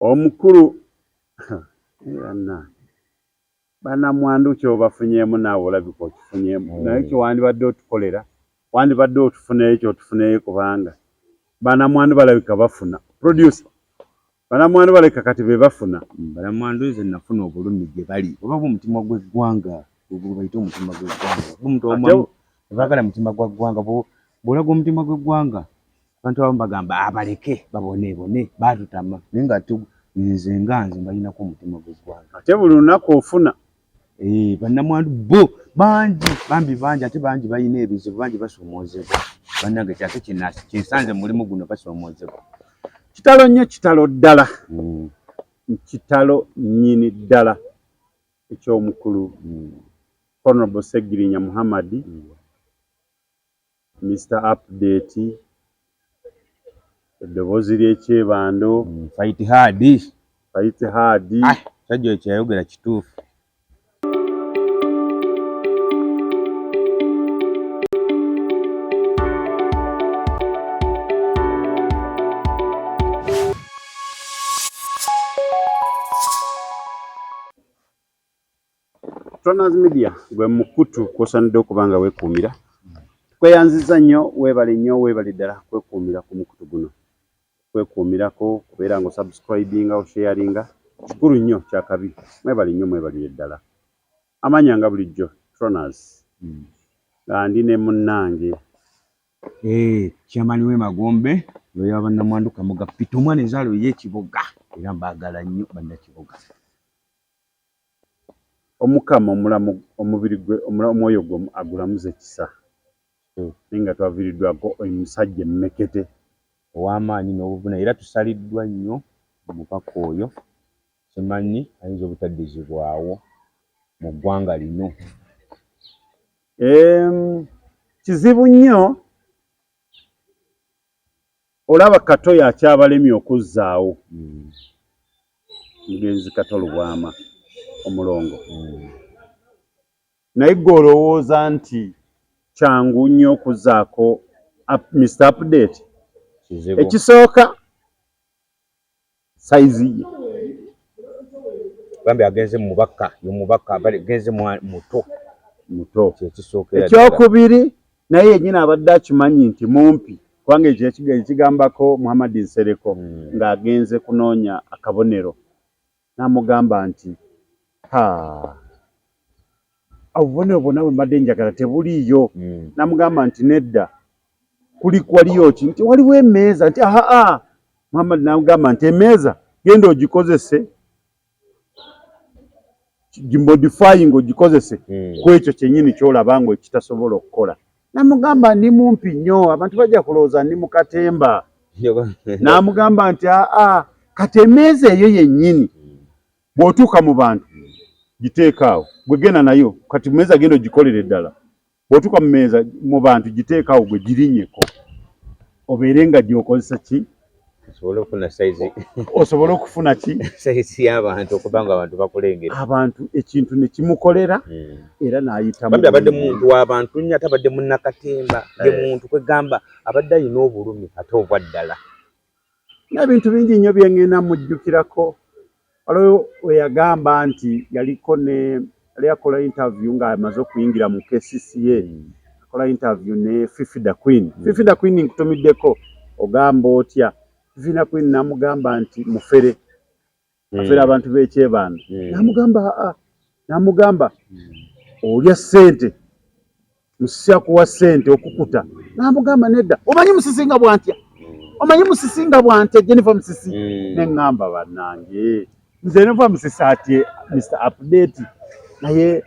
Omukulu bannange banamwandu kyobafunyeemu naawe olabika okifunyeemu naye kyewandibadde otukolera wandibadde otufuneyo kyotufuneyo kubanga banamwandu balabika bafuna producer banamwandu balabika kati be bafuna. Banamwandu nze nafuna obulumi gye bali oba gwo omutima gw'eggwanga gwe bayita omutima gw'eggwanga tebagala mutima gwa ggwanga bw'olaga omutima gw'eggwanga abantu abamu bagamba abaleke ah, baboneebone baatutama naye nga ate nze nga nze mbalinako omutima gw'eggwanga ate buli lunaku ofuna eh, bannamwandu bo bangi bambi bangi ate bangi balina ebizibu bangi basoomoozebwa bannange kyate kinsanze mulimu guno basoomoozebwa kitalo nnyo kitalo ddala kitalo nnyini ddala eky'omukulu Honorable Ssegirinya Muhammad Mister Update, eddoboozi ly'ekyebando, Fight hard, Fight hard. Ah, musajja oyo kyeyayogera kituufu. Tronaz Media gwe mukutu kwosanidde okuba nga wekuumira. Tukweyanzizza nnyo, weebale nnyo, weebale ddala kwekuumira ku mukutu guno. Kwekuumirako, kubeera nga osubscribinga, osharinga, kikulu nnyo kyakabi. Mwebale nnyo mwebalire ddala. Amanya nga bulijjo Tronaz nga ndi ne munnange. Eh, chairman we Magombe lawyer wa bannamwandu Kamoga Peter omwana enzaalo ye Kiboga era mbaagala nnyo bannakiboga. Omukama omulamu omubiri gwe omwoyo gwe agulamuze kisa naye nga twaviiriddwako omusajja emmekete. Ow'amaanyi n'obuvune era tusaliddwa nnyo omubaka oyo simanyi ayinza obutaddizibwawo mu ggwanga lino. Kizibu nnyo Olaba Kato y'akyabalemye okuzzaawo omugenzi Kato Lubwama omulongo. Naye ggwe olowooza nti kyangu nnyo okuzzaako Mister Update? Ekisooka sayizi ye. Bambi agenze mubaka yomubaka agenze muto muto kyekisookera ekyokubiri naye yenyini abadde akimanyi nti mumpi kubanga ekyo ekigambako Muhammad Nsereko ng'agenze kunoonya akabonero n'amugamba nti ha obubonero bwonna bwe mbadde njagala tebuliiyo n'amugamba nti nedda kuli waliyo ki nti waliwo emmeeza nti aa Muhammad n'amugamba nti emmeeza genda ogikozese gimodifying ogikozese ku ekyo kyennyini ky'olaba nga ekitasobola okukola namugamba ndi mumpi nnyo abantu bajja kulowooza ndi mu katemba n'amugamba nti aa kati emmeeza eyo yennyini bw'otuuka mu bantu giteeke awo gwe genda nayo kati mmeeza genda ogikolere ddala bw'otuuka mu mmeeza mu bantu giteeke awo gwe girinyeko obeere nga gy'okozesa ki osobole okufuna sayizi osobole okufuna ki sayizi y'abantu okuba nga abantu bakulengera abantu ekintu ne kimukolera era n'ayitamu bambi abadde muntu w'abantu nnyo ate abadde munnakatemba ye muntu kwegamba abadde alina obulumi ate obwa ddala N'ebintu bingi nnyo bye ŋŋenda mujjukirako. Waliwo we yagamba nti yaliko ne yali akola interview ng'amaze okuyingira mu KCCA akola interview ne Fifi da Queen. Fifi da Queen nkutumiddeko ogamba otya? Fifi da Queen n'amugamba nti mufere afera abantu b'ekyebando. N'amugamba aa n'amugamba olya ssente Musisi akuwa ssente okukuta n'amugamba nedda omanyi Musisi nga bwantya omanyi Musisi nga bwantya Jennifer Musisi ne ŋŋamba bannange nze Jennifer Musisi atye Mr Update naye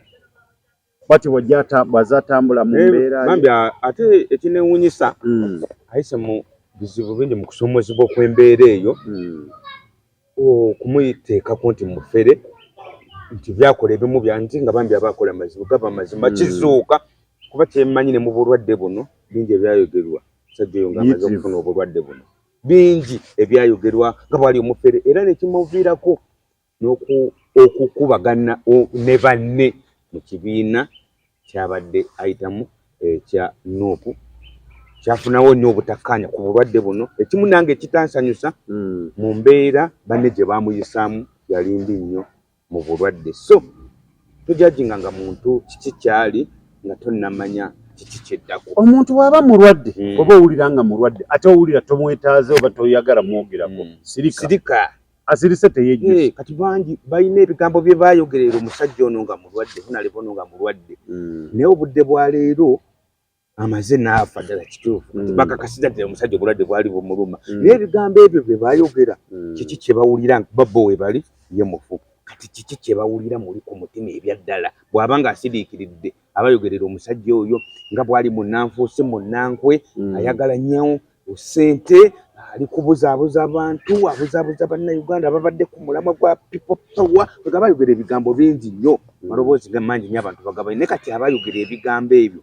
bwatyo bwajja bw'azze atambula mu mbeera ye. Bambi ate ekinewunyisa ayise mu bizibu bingi mu kusoomozebwa okw'embeera eyo okumuteekako nti mufere nti byakola ebimu byanti nga bambi aba akola mazibu gaba mazima kizuuka kuba kyemmanyi ne mu bulwadde buno bingi ebyayogerwa musajja oyo ng'amaze okufuna obulwadde buno bingi ebyayogerwa nga bwali omufere era nekimuviirako okukubagana ne banne mu kibiina kyabadde ayitamu ekya Nup. Kyafunawo nnyo obutakkaanya ku bulwadde buno. Ekimu nange ekitansanyusa mu mbeera banne gye baamuyisaamu yali mbi nnyo mu bulwadde. So tojajinga nga muntu kiki kyali nga tonnamanya kiki kyeddako. Omuntu bw'aba mulwadde oba owulira nga mulwadde ate owulira tomwetaaze oba toyagala mwogerako, sirika. Sirika. Asirise teyejjusa. Kati bangi balina ebigambo bye baayogerera omusajja ono nga mulwadde, Honorable ono nga mulwadde. Naye obudde bwa leero amaze n'afa ddala kituufu. Kati bakakasiza ddala omusajja obulwadde bwali bumuluma. Naye ebigambo ebyo bye baayogera, kiki kye bawulira bo we bali ye mufu. Kati kiki kye bawulira muli ku mutima ebya ddala bw'aba ng'asiriikiridde abayogerera omusajja oyo nga bw'ali munnanfuusi munnankwe, ayagala nnyo ssente, ali kubuzaabuza abantu, abuzaabuza bannayuganda ababadde ku mulamwa gwa people power. Nga bayogera ebigambo bingi nnyo, amaloboozi ga mangi nnyo abantu bagabaye. Naye kati abayogera ebigambo ebyo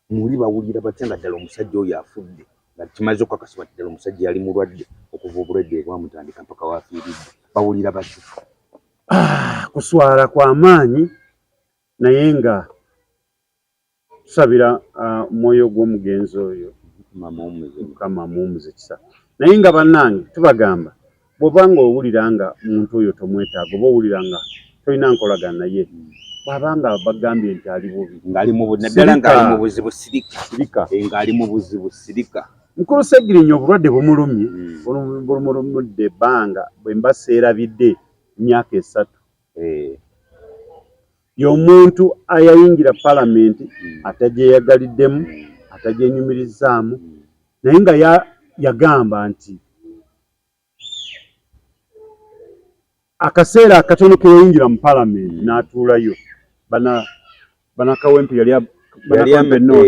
muli bawulira batya nga ddala omusajja oyo afudde, nga kimaze okukakasibwa nti ddala omusajja yali mulwadde okuva obulwadde bwamutandika mpaka wafiiridde? Bawulira batya? Kuswala kwa maanyi, naye nga tusabira omwoyo gw'omugenzi oyo Mukama amuwummuze kisa. Naye nga bannange tubagamba, bw'oba nga owulira nga muntu oyo tomwetaaga oba owulira nga tolina nkolagana naye, bw'aba nga bagambye nti ali bubi, ng'ali mu naddala ng'ali mu buzibu, sirika. Sirika. Ng'ali mu buzibu, sirika. Mukulu Ssegirinya obulwadde bumulumye, bumulumudde ebbanga, bwe mba seerabidde emyaka 3. Y'omuntu ayayingira palamenti atagyeyagaliddemu, atagyenyumirizzaamu, naye nga yagamba nti akaseera akatono ke yayingira mu palamenti n'atuulayo, bannakawempe yali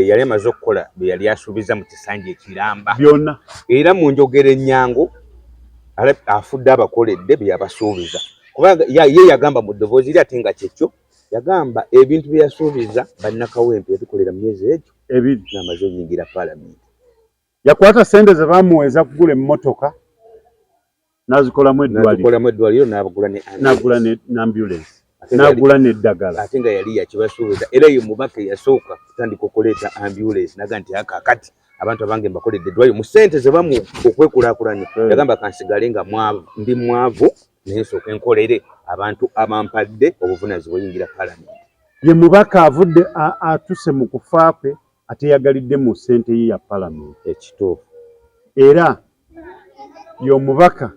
yali amaze okukola bye yali asuubiza mu kisanja ekiramba byonna. Era mu njogera ennyangu afudde abakoledde bye yabasuubiza, kubanga ye yagamba mu ddoboozi ly ate nga kyekyo yagamba ebintu bye yasuubiza bannakawempe yabikolera mu myezi egyo 2 n'amaze oyingira palamenti. Yakwata ssente ze baamuweeza kugula emmotoka n'azikolamu eddwaliro, n'agula ne ambulance, n'agula n'eddagala, ate nga yali yakibasuubiza. Era ye mubaka eyasooka kutandika okuleeta ambulance, naga nti akakati abantu abange mbakoledde eddwaliro mu ssente ze bamu okwekulaakulanya. Yagamba kansigale nga ndi mwavu, naye nsooke nkolere abantu abampadde obuvunaanyizibwa oyingira palamenti. Ye mubaka avudde atuse mu kufa kwe ateyagalidde mu ssente ye ya palamenti. Ekituufu. Era y'omubaka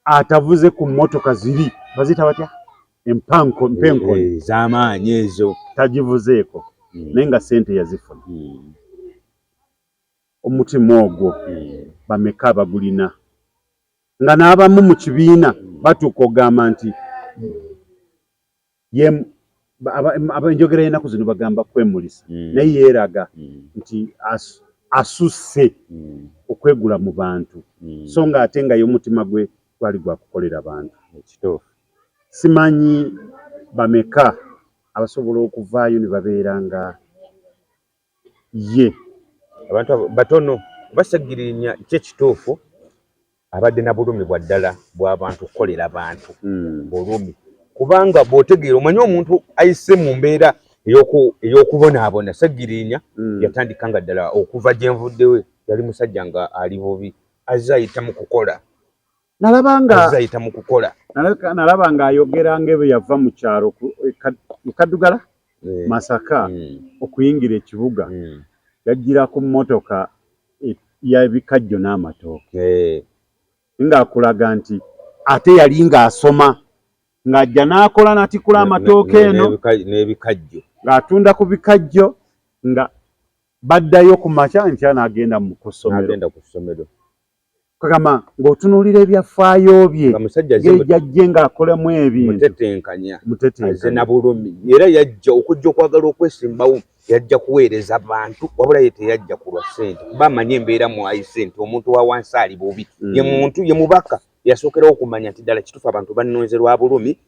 atavuze ku mmotoka ziri baziyita batya empanko mpenkoni z'amaanyi ezo tagivuzeeko, naye nga ssente yazifuna. Omutima ogwo bameka abagulina, nga n'abamu mu kibiina batuuka ogamba nti enjogera y'ennaku zino bagamba kwemulisa, naye yeeraga nti asusse okwegula mu bantu, so nga ate nga ye omutima gwe gwali gwa kukolera bantu. Ekituufu. Simanyi bameka abasobola okuvaayo ne babeera nga ye. Abantu batono basegirinya kye kituufu, abadde na bulumi bwa ddala bw'abantu kukolera bantu. Bulumi. Kubanga bw'otegeera omanyi omuntu ayise mu mbeera ey'okubonaabona. Ssegirinya yatandika nga ddala okuva gye nvuddewe yali musajja nga ali bubi, azze ayita mu kukola. Nalaba azze ayita mu kukola. Nalaba ng'ayogera ng'ebyo yava mu kyalo e Kaddugala, Masaka, okuyingira ekibuga. Yajjira ku mmotoka y'ebikajjo n'amatooke. Ng'akulaga nti ate yali ng'asoma, ng'ajja n'akola n'atikula amatooke eno n'ebikajjo, ng'atunda ku bikajjo, nga baddayo ku makya nkya n'agenda ku ssomero. Kagamba ng'otunuulira ebyafaayo bye ng'ejjajje ng'akolamu ebintu. Mutetenkanya. Azze na bulumi. Era yajja okujja okwagala okwesimbawo, yajja kuweereza bantu, wabula ye teyajja kulwa ssente, kuba amanyi embeera mwayise nti omuntu wa wansi ali bubi. Ye muntu, ye mubaka yasookerawo okumanya nti ddala kituufu abantu bannonze lwa bulumi.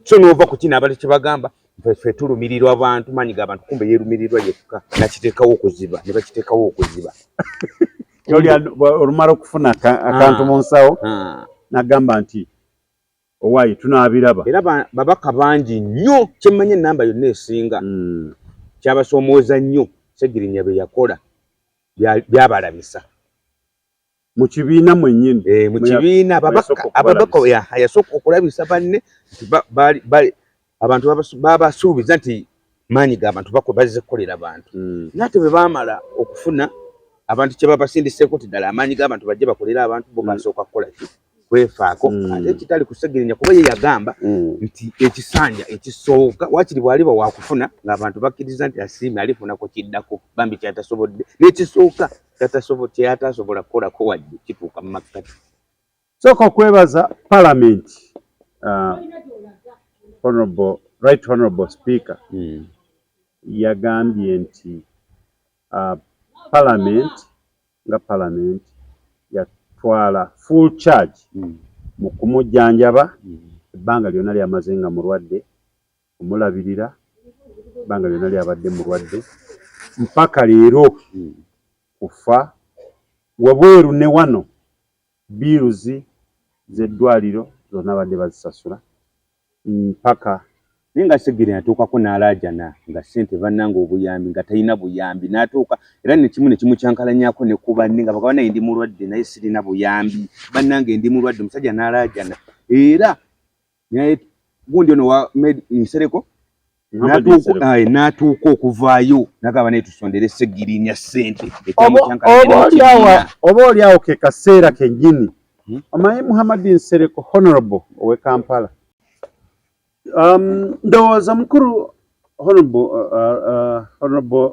So n'ova ku kino abali kye bagamba ffe tulumirirwa bantu, maanyi g'abantu, kumbe yeerumirirwa yekka, nakiteekawo okuziba ne bakiteekawo okuziba. Olumala okufuna akantu mu nsawo n'agamba nti owaaye tunaabiraba. Era babaka bangi nnyo kyemmanyi ennamba yonna esinga kyabasoomooza nnyo Ssegirinya bye yakola. Byabalabisa mu kibiina mwennyini. Mu kibiina ababaka yasooka okulabisa banne nti abantu babasuubiza nti maanyi g'abantu bazze kukolera bantu. Naye ate bwe baamala okufuna abantu kye babasindiseeko nti ddala amaanyi g'abantu bajje bakolere abantu, bo basooka kukola ki? Kwefaako. Ate ekitali ku Ssegirinya, kuba ye yagamba nti ekisanja ekisooka waakiri bw'aliba wakufuna ng'abantu bakkiriza nti asiime, alifuna ku kiddako. Bambi kyatasobodde n'ekisooka kyatasobola kukolako wadde kituuka mu makkati. Sooka okwebaza Palamenti, Honorable, Right Honorable Speaker yagambye nti Parliament nga Parliament yatwala full charge mu kumujjanjaba ebbanga lyonna lyamaze nga mulwadde, kumulabirira ebbanga lyonna lyabadde mulwadde mpaka leero kufa. Wabweru ne wano bills z'eddwaliro zonna badde bazisasula mpaka. Naye nga Ssegirinya atuukako n'alaajana nga ssente bannange obuyambi nga talina buyambi, n'atuuka era nekimu ne kimukyankalanyako ne ku banne nga bagamba, "Naye ndi mulwadde, naye sirina buyambi, bannange ndi mulwadde." Omusajja n'alaajana era naye gundi ono wa Nsereko n'atuuka okuvaayo n'agamba, "Naye tusondere Ssegirinya ssente." Oba oli awo ke kaseera kennyini. Omanyi Muhammad Nsereko, honorable ow'e Kampala, ndowooza mukulu honorable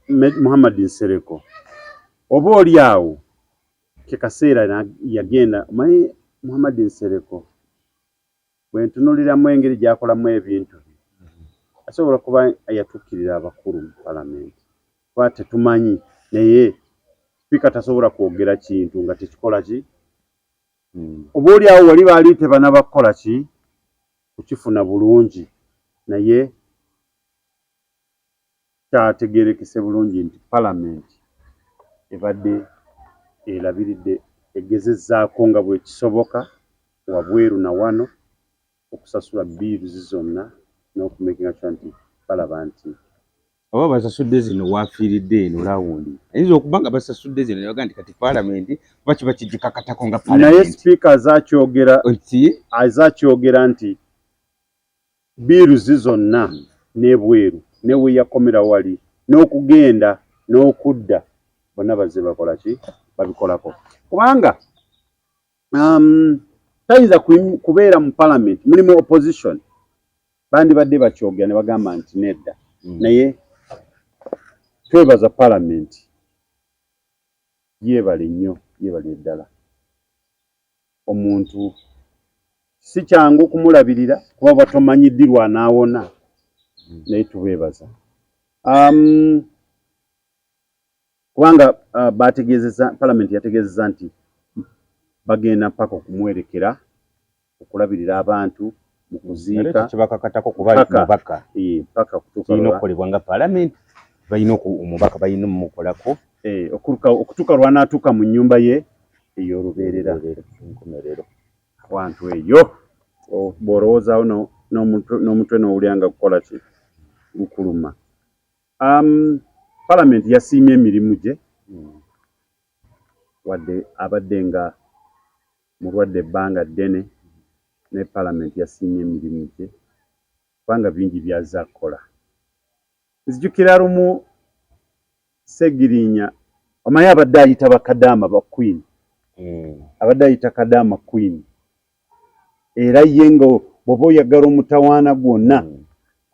Muhammad Nsereko, oba oli awo ke kaseera yagenda. Omanyi Muhammad Nsereko bwe ntunuuliramu engeri gy'akolamu ebintu bye, asobola kuba yatuukirira abakulu mu Palamenti, kuba tetumanyi, naye sipiika tasobola kwogera kintu nga tekikola ki. Oba oli awo wali baali tebanaba kukola ki, kukifuna bulungi, naye kyategeerekese bulungi nti Palamenti ebadde erabiridde, egezezzaako nga bwe kisoboka wabweru na wano okusasula bills zonna n'okumakinga sure nti balaba nti Oba basasudde zino wafiiridde eno round, ayinza okuba nga basasudde zino nebaga nti kati Paalamenti kuba kiba kigikakatako nga Naye Paalamenti. Sipiika azakyogera nti azakyogera nti bills zonna n'ebweru ne we yakomera wali n'okugenda n'okudda bonna bazze bakola ki, babikolako, kubanga tayinza kubeera mu Parliament mulimu opposition, bandibadde bakyogera ne bagamba nti nedda. Naye twebaza Parliament, yeebale nnyo, yeebale ddala. Omuntu si kyangu kumulabirira kuba batomanyi ddi lw'anaawona, naye tubeebaza kubanga bategeezezza, Parliament yategeezezza nti bagenda mpaka okumuwerekera, okulabirira abantu mu kuziika. Kibakakatako kuba mubaka. Mpaka kutuuka Kirina okukolebwa nga Paalamenti, balina omubaka balina omumukolako. Okutuuka lw'anaatuuka mu nnyumba ye ey'olubeerera. Nkomerero. Wantu eyo bw'olowoozaawo n'omutwe n'owulira nga gukola ki, gukuluma. Parliament yasiimye emirimu gye wadde abadde nga mulwadde ebbanga ddene, naye Parliament yasiimye emirimu gye kubanga bingi by'azze akola. Nzijukira lumu Ssegirinya, omanyi abadde ayita bakadaama ba queen, abadde ayita kadaama queen, era ye nga bw'oba oyagala omutawaana gwonna,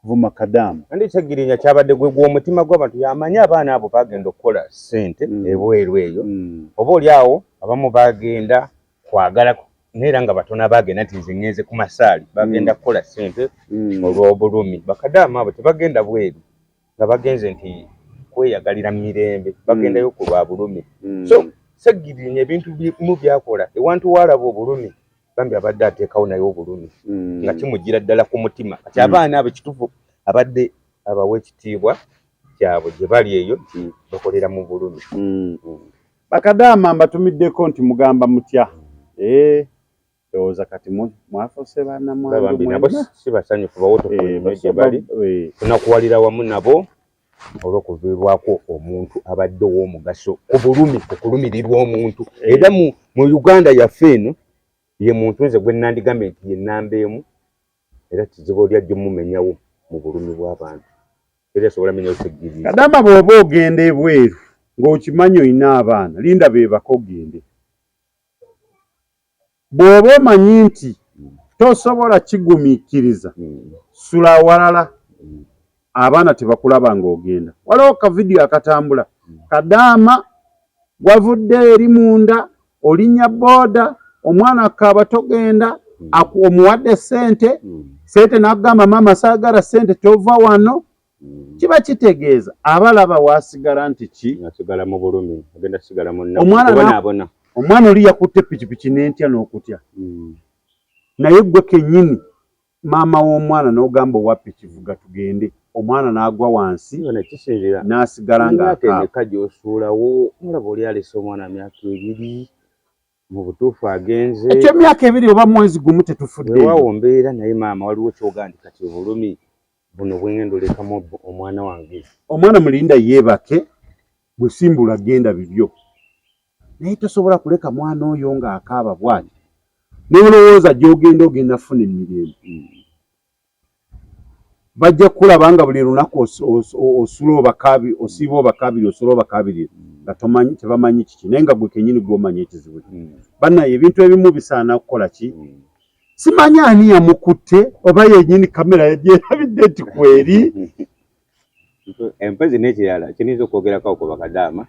kuvuma kadaama. Andi Ssegirinya kyabadde gwe gw'omutima gw'abantu, yamanyi abaana abo bagenda okukola ssente ebweru eyo. Oba oli awo abamu bagenda kwagala, naye era nga batono abagenda nti nze ŋŋenze ku masaali, bagenda kukola ssente olw'obulumi. Bakadaama abo tebagenda bweru nga bagenze nti kweyagalira mirembe, bagendayo ku lwa bulumi. So Ssegirinya ebintu bimu byakola, ewantu waalaba obulumi, bambi abadde ateekawo naye obulumi nga kimugira ddala ku mutima. Kati abaana abo kituufu abadde abawa ekitiibwa kyabwe gye bali eyo nti bakolera mu bulumi. Bakadaama mbatumiddeko nti mugamba mutya? Ndowooza kati mwafuuse bannamwandu. Bambi nabo si basanyufu, bawotofu nnyo gye bali, tunakuwalira wamu nabo. Olw'okuviibwako omuntu abadde ow'omugaso ku bulumi, ku kulumirirwa omuntu. Era mu Uganda yaffe eno ye muntu nze gwe nandigambye nti ye nnamba emu, era kizibu oli ajja omumenyawo mu bulumi bw'abantu. Teri asobola menyawo Ssegirinya. Kadama, bw'oba ogenda ebweru ng'okimanyi olina abaana, linda beebaka ogende. Bw'oba omanyi nti tosobola kigumiikiriza, sula awalala, abaana tebakulaba ng'ogenda. Waliwo kavidiyo akatambula, Kadaama wavudde eri munda, olinnya booda, omwana akaaba togenda, omuwadde ssente, ssente n'akugamba maama saagala ssente, tova wano. Kiba kitegeeza abalaba waasigala nti ki? Asigala mu bulumi, agenda sigala mu nnaku, Omwana kubonaabona. Omwana oli yakutte pikipiki n'entya n'okutya, naye ggwe kennyini maama w'omwana n'ogamba owa piki vuga tugende, omwana n'agwa wansi Kino kisinziira n'asigala emyaka ng'akaaba. Emeka gy'osuulawo? Mulaba oli alese omwana myaka 2, mu butuufu agenze. Ekyemyaka 2 oba mwezi gumu tetufudde. Weewaawo mbeera, naye maama waliwo kyogaa nti kati obulumi buno bwengenda olekamu omwana wange. Omwana mulinda yeebake, bwesimbula genda bibyo, naye tosobola kuleka mwana oyo ng'akaaba bw'ati n'olowooza gy'ogenda ogenda funa emirembe. Bajja kukulaba nga buli lunaku osula obakabi, osiiba obakabiri, osula obakabirira nga tomanyi, tebamanyi kiki, naye nga gwe kennyini gw'omanyi ekizibu. Bannaye, ebintu ebimu bisaana kukola ki? Simanyi ani yamukutte oba yennyini kamera yagyerabidde nti kweri. Empozi n'ekirala kiyinza okwogerako ku bakadaama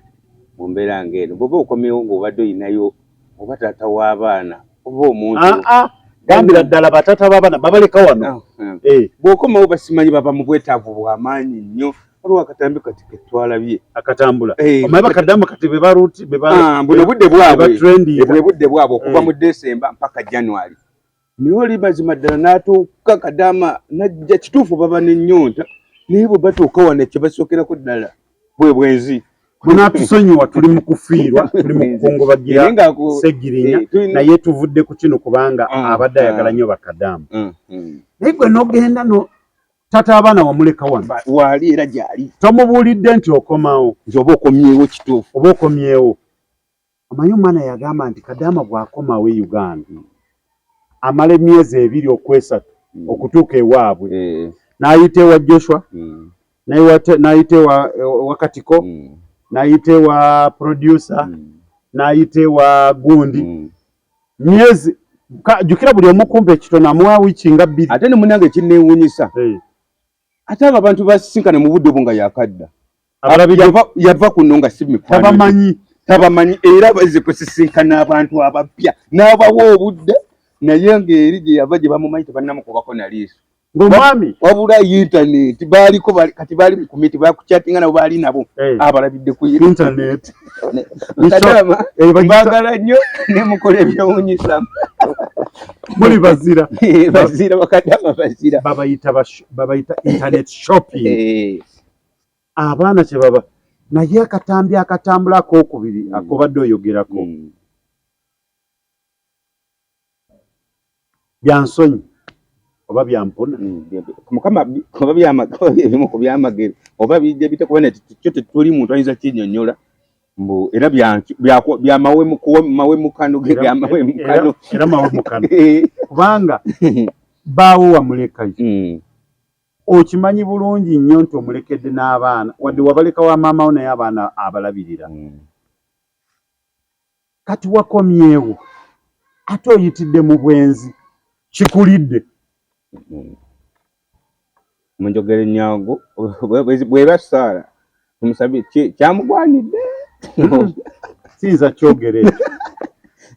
mu mbeera ng'eno, bw'oba okomyewo ng'obadde olinayo oba taata w'abaana oba omuntu. Ah, ah, gambira ddala bataata b'abaana babaleka wano. Bw'okomawo basimanyi baba mu bwetaavu bw'amaanyi nnyo. Waliwo akatambi kati ketwalabye. Akatambula. Omanyi bakadaama kati be baruti be Buno budde bwabwe. Batrendinga. Bwe budde bwabwe okuva mu Desemba mpaka January. Naye oli mazima ddala n'atuuka kadaama najja, kituufu baba n'ennyonta, naye bwe batuuka wano kye basookerako ddala bwe bwenzi. Munatusonyiwa, tuli mu kufiirwa, tuli mu kukungubagira Naye nga Ssegirinya, naye tuvudde ku kino kubanga abadde ayagala nnyo bakadaama. Naye gwe n'ogenda no tata abaana wamuleka wano. Waali era gyali. Tomubuulidde nti okomawo. Nti oba okomyewo kituufu. Oba okomyewo. Omanyi omwana yagamba nti kadaama bw'akomawo e Uganda amala emyezi 2 okwesatu okutuuka ewaabwe, n'ayita ewa Joshua, n'ayita ewa Katiko, n'ayita ewa producer, n'ayita ewa gundi. Myezi jjukira buli omu kumpa ekitono amuwa wiiki nga 2. Ate ne munnange ekinneewuunyisa, ate abo abantu basisinkana mu budde obwo nga yakadda. Abalabidde. Yava kuno nga si mikwano gye. Tabamanyi. Tabamanyi, era bazze kusisinkana abantu abapya n'abawa obudde, naye ng'eri gye yava gye bamumanyi tebannamukubako na liiso. Ng'omwami. Wabula internet baaliko, kati baali mu kumiti bakukyatinga nabo, baali nabo abalabidde ku internet. Kadaama, baagala nnyo ne mukola ebyewuunyisa. Muli bazira. Bazira, bakadaama bazira. Babayita internet shopping. Abaana kye baba naye akatambi akatambula akookubiri akobadde oyogerako, byansonyi oba byampuna. Mukama oba ebimu ku byamagero oba bijja bitya, kuba kyo tetuli muntu ayinza kinnyonnyola mbu era byamawemukano. Byamawemukano. Era mawemukano, kubanga baawo wamulekayo, okimanyi bulungi nnyo nti omulekedde n'abaana, wadde wabaleka wa maamawo, naye abaana abalabirira. Kati wakomyewo ate oyitidde mu bwenzi, kikulidde. Munjogera ennyangu, bweba ssaala tumusabye kyamugwanidde. Siyinza kyogera ekyo.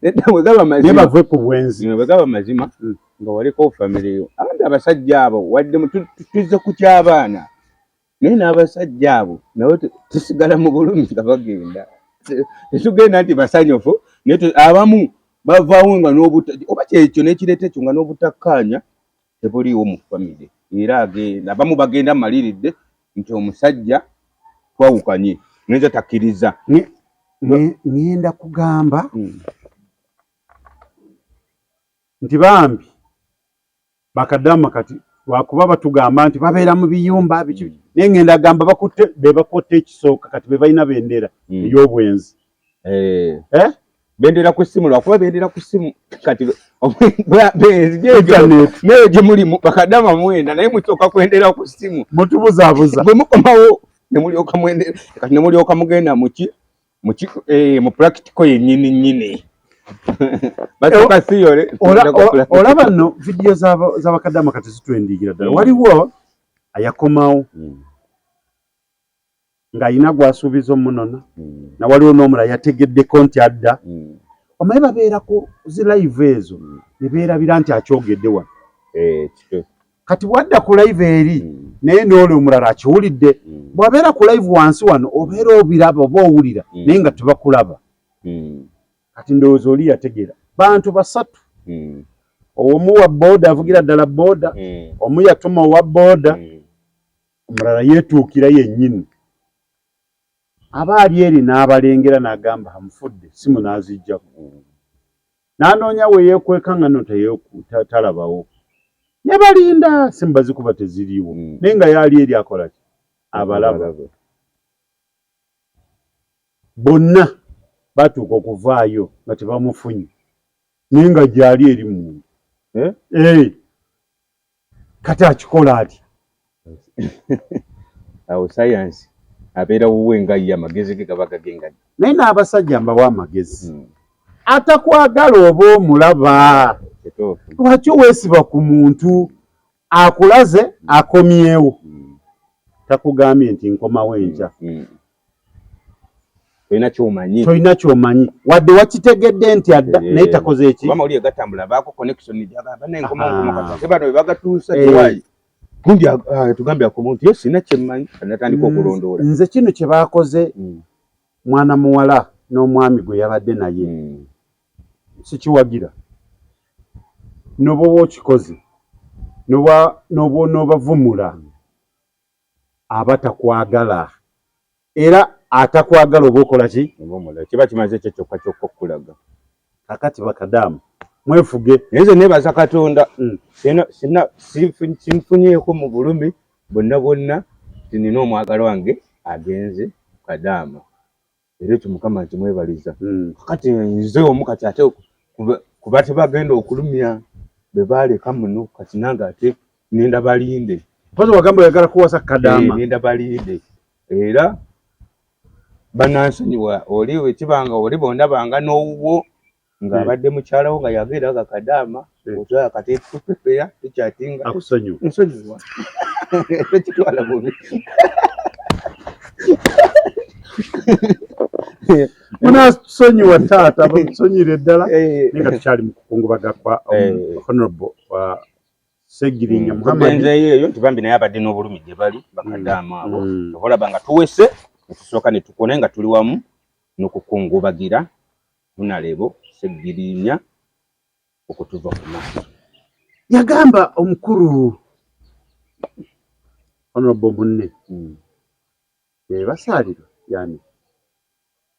Nedda, bwe gaba naye mazima bave ku bwenzi. Bwe gaba mazima nga walekawo famire yo, abantu abasajja abo wadde tuzze ku ky'abaana, naye n'abasajja abo nabo tusigala mu bulumi nga bagenda. Tetugenda nti basanyufu, naye abamu bavaawo nga n'obuta oba kyekyo n'ekireeta ekyo nga n'obutakkaanya tebuliiwo mu famire, era agenda abamu bagenda maliridde nti omusajja twawukanye nayinza takkiriza. Ŋŋenda kugamba nti bambi bakadaama kati. Lwakuba batugamba nti babeera mu biyumba biki, naye ngenda gamba bakutte be bakutte ekisooka, kati be balina bendera ey'obwenzi. Eh. Eh? Bendera ku ssimu, lwakuba bendera ku ssimu kati Internet. Naye gye mulimu bakadama mwenda, naye musooka kwendera ku ssimu. Mutubuzaabuza. Bwe mukomawo ne mulyoka mwendera, kati ne mulyoka mugenda muki muki mu practical yennyini nnyini. Basooka theory. Olaba nno vidiyo z'abakadama kati zitwendiigira ddala. Waliwo ayakomawo ng'alina gw'asuubiza omunona, na waliwo n'omulala yategeddeko nti adda. Omanyi babeera ku zi live ezo ne beerabira nti akyogedde wano. Kituufu. Kati bw'adda ku live eri, naye n'oli omulala akiwulidde. Bw'abeera ku live wansi wano, obeera obiraba oba owulira, naye nga tebakulaba. Kati ndowooza oli yategeera bantu basatu. Omu wa booda, avugira ddala booda. Omu yatuma owa booda. Omulala yeetuukira yennyini, aba ali eri n'abalengera n'agamba amufudde, simu n'aziggyako, n'anoonya we yeekweka nga no talabawo, ne balinda, simu bazikuba teziriiwo. Naye nga yaali eri akola ki? Abalaba. Bonna batuuka okuvaayo nga tebamufunye, naye nga gyali eri munda. Eh? Eh. Kati akikola atya? Awo sayansi abeera wuwe nga ye, amagezi ge gaba gagenga. Naye n'abasajja mbawa amagezi. Atakwagala oba omulaba. Kituufu. Lwaki weesiba ku muntu akulaze akomyewo, takugambye nti nkomawo enkya? Tolina kyomanyi. Tolina kyomanyi, wadde wakitegedde nti adda, naye takoze eki. Kuba amawulire gatambula, baako connection gyagamba naye nkomawo nkomawo. Aha. Kati ate bano bwe bagatuusa, tewayi gundi tugambye akoma nti ye sina kyemmanyi, natandika okulondoola. Nze kino kye baakoze mwana muwala n'omwami gwe yabadde naye, sikiwagira. Noba okikoze, noba onoobavumula aba takwagala, era atakwagala oba okola ki? Oba omulala kiba kimaze ekyo kyokka kyokka okukulaga. Kakati bakadaamu mwefuge. Naye nze neebaza Katonda, sinfunyeeko mu bulumi bwonna bwonna nti nina omwagalwa wange agenze kadaama, era ekyo Mukama nkimwebaliza. Kakati nze omu kati ate kuba tebagenda okulumya be baaleka muno, kati nange ate nenda balinde. Mpozi wagamba oyagala kuwasa kadaama. Eh, nenda balinde, era banansonyiwa oli wekibanga oli bondabanga n'owuwo ng'abadde mukyalawo nga yabeera nga kadaama, otwala kati tupepeya tukyatinga. Akusonyiwa. Nsonyiwa, tekitwala bubi. Munasonyiwa taata, bamusonyire ddala. Naye nga tukyali mu kukungubaga kwa honorable wa Ssegirinya Muhammad. Tugenzeeyo eyo nti bambi naye abadde n'obulumi gye bali bakadaama abo. Oba olaba nga tuwese netusooka ne tukona nga tuli wamu n'okukungubagira Honorable Ssegirinya okutuva ku maaso. Yagamba omukulu honorable munne basaalirwa, yani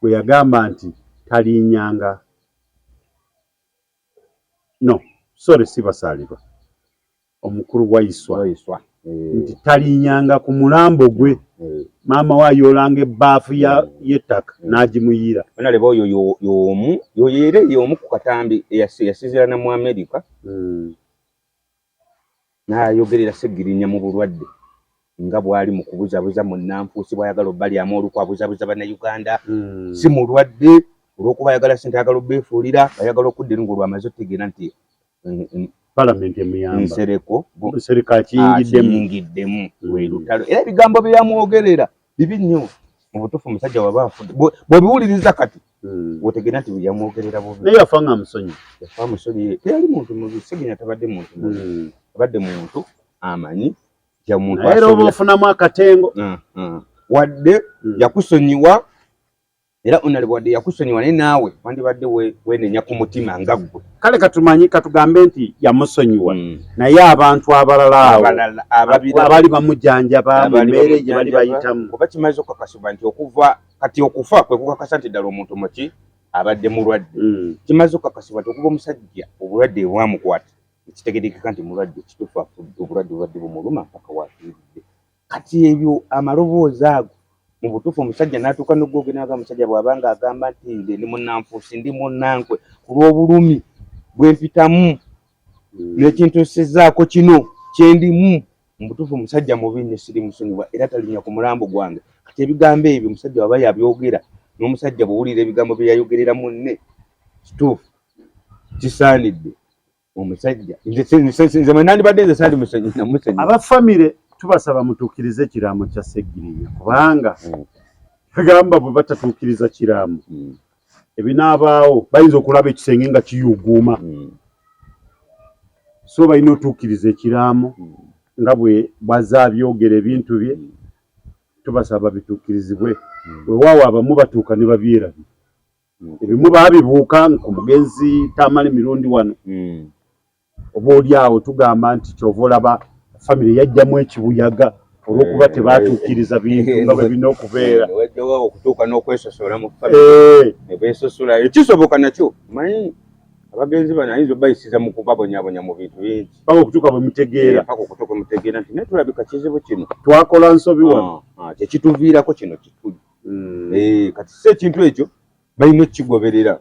gwe yagamba nti talinyanga, no sorry, si basaalirwa, omukulu Waiswa. Waiswa. Nti talinyanga ku mulambo gwe. Maama we ayoolanga ebbaafu y'ettaka n'agimuyiira. Honorable oyo y'omu yoyo, era y'omu ku katambi yasinziira mu Amerika n'ayogerera Ssegirinya mu bulwadde nga bw'ali mu kubuzabuza munnanfuusi, bw'ayagala obbalyamu olukwe, abuzabuza Bannayuganda. Si mulwadde, olw'okuba ayagala ssente ayagala obbeefuulira, ayagala okudda eri ng'olwamaze otegeera nti Palamenti emuyamba. Nsereko Nsereko akiyingiddemu. Akiyingiddemu lwe lutalo, era ebigambo bye yamwogerera bibi nnyo. Mu butuufu omusajja waba afudde, bw'obiwuliriza kati otegeera nti yamwogerera bubi. Naye yafa nga amusonyi. Yafa amusonyiye, teyali muntu mubi. Ssegirinya tabadde muntu mubi, abadde muntu amanyi nti omuntu Naye era oba asobya. ofunamu akatengo. Wadde yakusonyiwa, era honorable wadde yakusonyiwa, naye naawe wandibadde weenenya ku mutima nga ggwe. Kale katumanyi, katugambe nti yamusonyiwa, naye abantu abalala awo Abalala ababira abaali bamujanjaba mu abaali mbeera egyo bali bamujanjaba, bayitamu. Kuba kimaze okukakasibwa nti okuva kati okufa kwe kukakasa nti ddala omuntu muki abadde mulwadde. Kimaze okukakasibwa nti okuva omusajja obulwadde bwamukwata Ekitegerekeka nti mulwadde kituufu, afudde, obulwadde bubadde bumuluma mpaka wafiiridde. Kati ebyo amaloboozi ago mu butuufu omusajja n'atuuka n'ogwogera nga omusajja bw'aba nga agamba nti nze ndi munnanfuusi, ndi munnankwe ku lw'obulumi bwe mpitamu n'ekintuusizzaako kino kye ndimu. Mu butuufu omusajja mubi nnyo, siri musonyiwa era talinya ku mulambo gwange. Kati ebigambo ebyo omusajja waba yabyogera, n'omusajja bw'owulira ebigambo bye yayogerera munne, kituufu kisaanidde omusajja. Nze mwe nandibadde nze sandi namusonyiwa. Aba famire tubasaba mutuukirize ekiraamo kya Ssegirinya, kubanga agamba bwe batatuukiriza kiraamo ebinaabaawo bayinza okulaba ekisenge nga kiyuuguuma. So balina otuukiriza ekiraamo nga bwe bwazze abyogera ebintu bye, tubasaba bituukirizibwe. Weewaawo abamu batuuka ne babyerabira, ebimu baabibuuka ku mugenzi Tamale Mirundi wano, oba oli awo tugamba nti kyova olaba famire yajjamu ekibuyaga olw'okuba tebaatuukiriza bintu nga bwe birina okubeera. Wajjawo okutuuka n'okwesosola mu famire ne beesosola, ekisoboka nakyo. Manyi abagenzi bano ayinza obayisiza mu kubabonyabonya mu bintu bingi paka okutuuka bwe mutegeera, paka okutuuka mutegeera nti naye tulabika kizibu kino, twakola nsobi wano, kyekituviirako kino kituli. Kati si ekintu ekyo balina okukigoberera,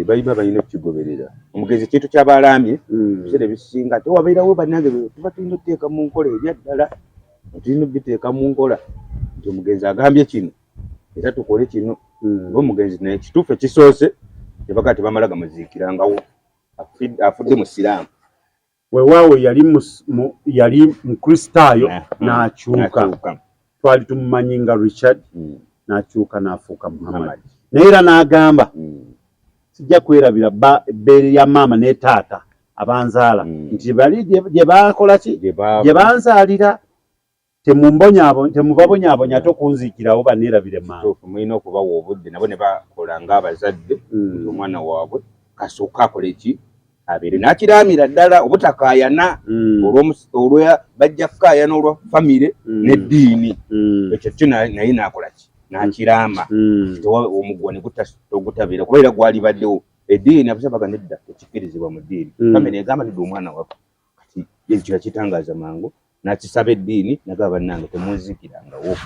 balina okukigoberera. Omugenzi ekintu ky'abaalaamye ebiseera ebisinga tewabeerawo. Bannange, tuba tulina okuteeka mu nkola ebyaddala, tulina obiteeka mu nkola nti omugenzi agambye kino era tukole kino. Oba omugenzi naye kituufu ekisoose tebaga tebamala gamuziikirangawo, afudde musiraamu. Weewaawo yali mukristaayo n'akyuka, twali tumumanyi nga Richard, n'akyuka n'afuuka Muhammad, naye era n'agamba sijja kwerabira ebbeere lya maama ne taata abanzaala, nti bali gye baakola ki, gye banzaalira, temubabonyaabonya ate okunziikirawo baneerabire mangu. Mulina okubawa obudde nabo ne bakola ng'abazadde nti omwana waabwe kasooka akole ki, abeere n'akiraamira ddala obutakaayana olwa bajja kukaayana olwa famire n'eddiini. Ekyo kyo naye n'akola ki, n'akiraama omuguwa ne gutabeera, kuba era gwalibaddewo eddiini abasabaga nedda tekikkirizibwa mu ddiini. Famire egamba nedda omwana waffe. Kati ekyo yakitangaaza mangu n'akisaba eddiini, nagaba bannange temunziikirangawo.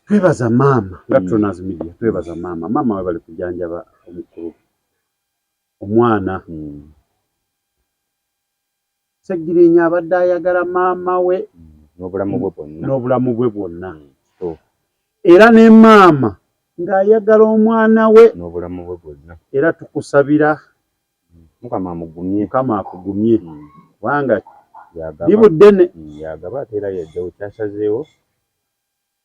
Twebaza maama nga Tronas Media, twebaza maama. Maama we bali kujanjaba omukulu omwana Ssegirinya abadde ayagala maama we n'obulamu bwe bwonna, n'obulamu bwe bwonna, era ne maama ng'ayagala omwana we n'obulamu bwe bwonna. Era tukusabira Mukama amugumye, Mukama akugumye, kubanga libuddene. Yagaba ate era yajjawo kyasazeewo,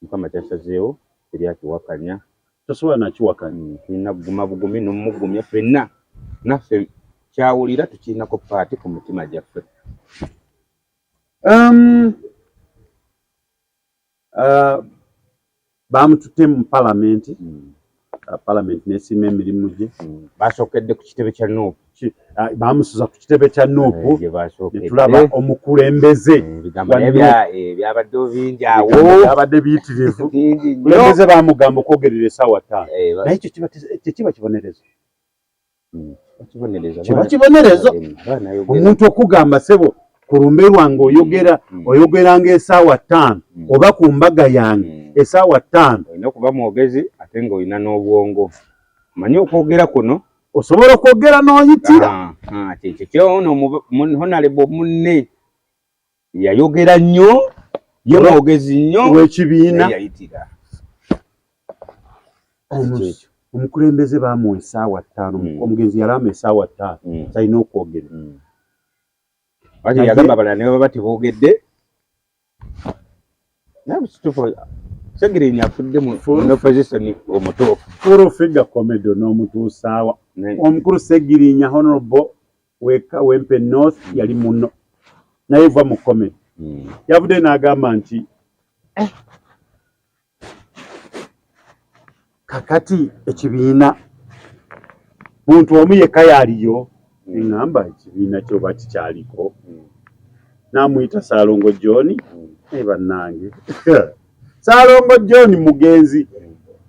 Mukama kyasazeewo teri akiwakanya. Tosobola nakiwakanya. Tulina kuguma bugumi n'omugumya ffenna, naffe kyawulira tukirinako paati ku mitima gyaffe. Bamututte mu palamenti, palamenti nesiima emirimu gye. Basookedde ku kitebe kya NUP. Bamusuza ku kitebe kya NUP netulaba omukulembeze. Byabaddewo bingi awo, byabadde biyitirivu. Kulembeze bamugamba okwogerera essaawa 5, naye ekyo tekiba kibonerezo? Kiba kibonerezo omuntu okugamba sebo ku lumbe lwange oyogera oyogeranga essaawa 5, oba ku mbaga yange essaawa 5. Olina okuba mwogezi ate ng'olina n'obwongo, omanyi okwogera kuno osobola okwogera n'oyitira. Kyekyo kyono honorable munne yayogera nnyo, ye mwogezi nnyo w'ekibiina yayitira. Omukulembeze bamuwa essaawa 5, omugenzi yalaama essaawa 5 talina okwogera. Yagamba abalala ne baba teboogedde. Naye kituufu Ssegirinya afudde mu opposition omutuufu. Full Figure comedy n'omutuusaawa omukulu Ssegirinya honorable Kawempe North yali muno naye va mu comedy, yavudde n'agamba nti kakati ekibiina muntu omu yekka yaliyo, eŋŋamba ekibiina kyoba kikyaliko, n'amuyita Saalongo John. Naye bannange, Saalongo John mugenzi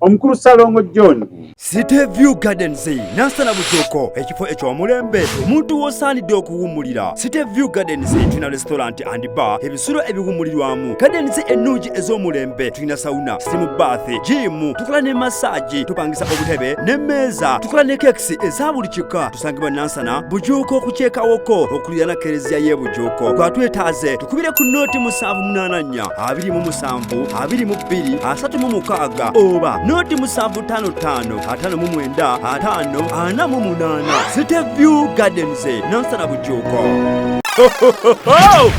omukulu Saalongo John. City View Gardens Nansana Bujuuko, ekifo eky'omulembe omuntu w'osaanidde okuwummulira. City View Gardens tulina restaurant and bar, ebisulo ebiwummulirwamu, gardens ennungi ez'omulembe, tulina sauna, steam bath, gym, tukola ne massage, tupangisa obutebe n'emmeeza, tukola ne cakes eza buli kika. Tusangibwa Nansana Bujuuko ku kyekawoko okuliraana kereziya y'e Bujuuko. Gwatwetaaze tukubire ku nooti 784 27 22 36 oba nooti 755 59 5 48. City View Gardens, Nansana Bujuuko.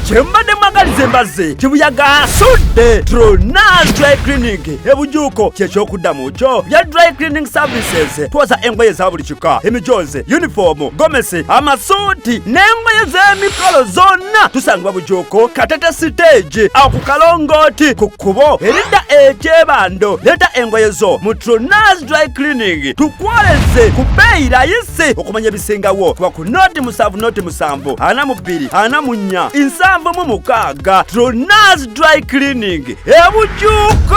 Kyembadde mwagaliza embazzi kibuyaga asudde. Tronas Dry Cleaning ebujuuko kyekyokuddamu kyo bya dry cleaning services. Twoza engoye za buli kika, emijoozi, yunifoomu, gomesi, amasuuti n'engoye z'emikolo zonna. Tusangibwa Bujuuko, Katete stage, awo ku kalongooti ku kkubo eridda ekyebando. Leeta engoye zo mu Tronas Dry Cleaning tukwoleze ku bbeeyi layisi. Okumanya ebisingawo kuba ku noti 7 noti 7 42 44 76. Tronas Dry Cleaning ebujuuko.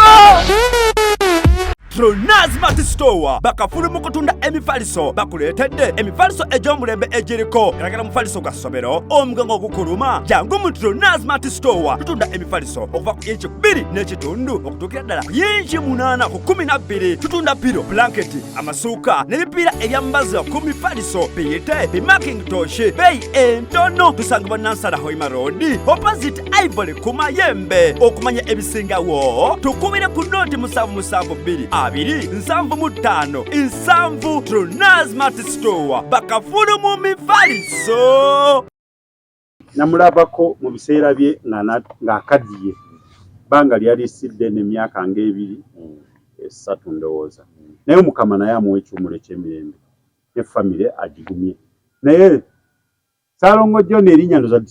Tronas Mart Store bakafulu mu kutunda emifaliso, bakuleetedde emifaliso egy'omulembe egiriko galagala mufaliso gwa ssomero, omugongo ogukuluma, jangu mu Tronas Mart Store. Tutunda emifaliso okuva ku inci 2.5 okutuukira ddala ku yinci 8 ku 12. Tutunda pillow, blanketi, amasuuka n'ebipiira ebyambazibwa ku mifaliso, biyite bimakintosh, beeyi entono. Tusangibwa Nansana Hoima Road, opposite Ivory ku Mayembe. Okumanya ebisingawo tukubire ku nooti 772 2 75 7. Tronas Mart Store bakafulu mu mifaliso. Namulabako mu biseera bye ng'akaddiye, bbanga lyali sidde n'emyaka ng'ebiri esatu ndowooza, naye Omukama naye amuwa ekiwumulo eky'emirembe ne famire agigumye. Naye Ssaalongo John erinnya ndowooza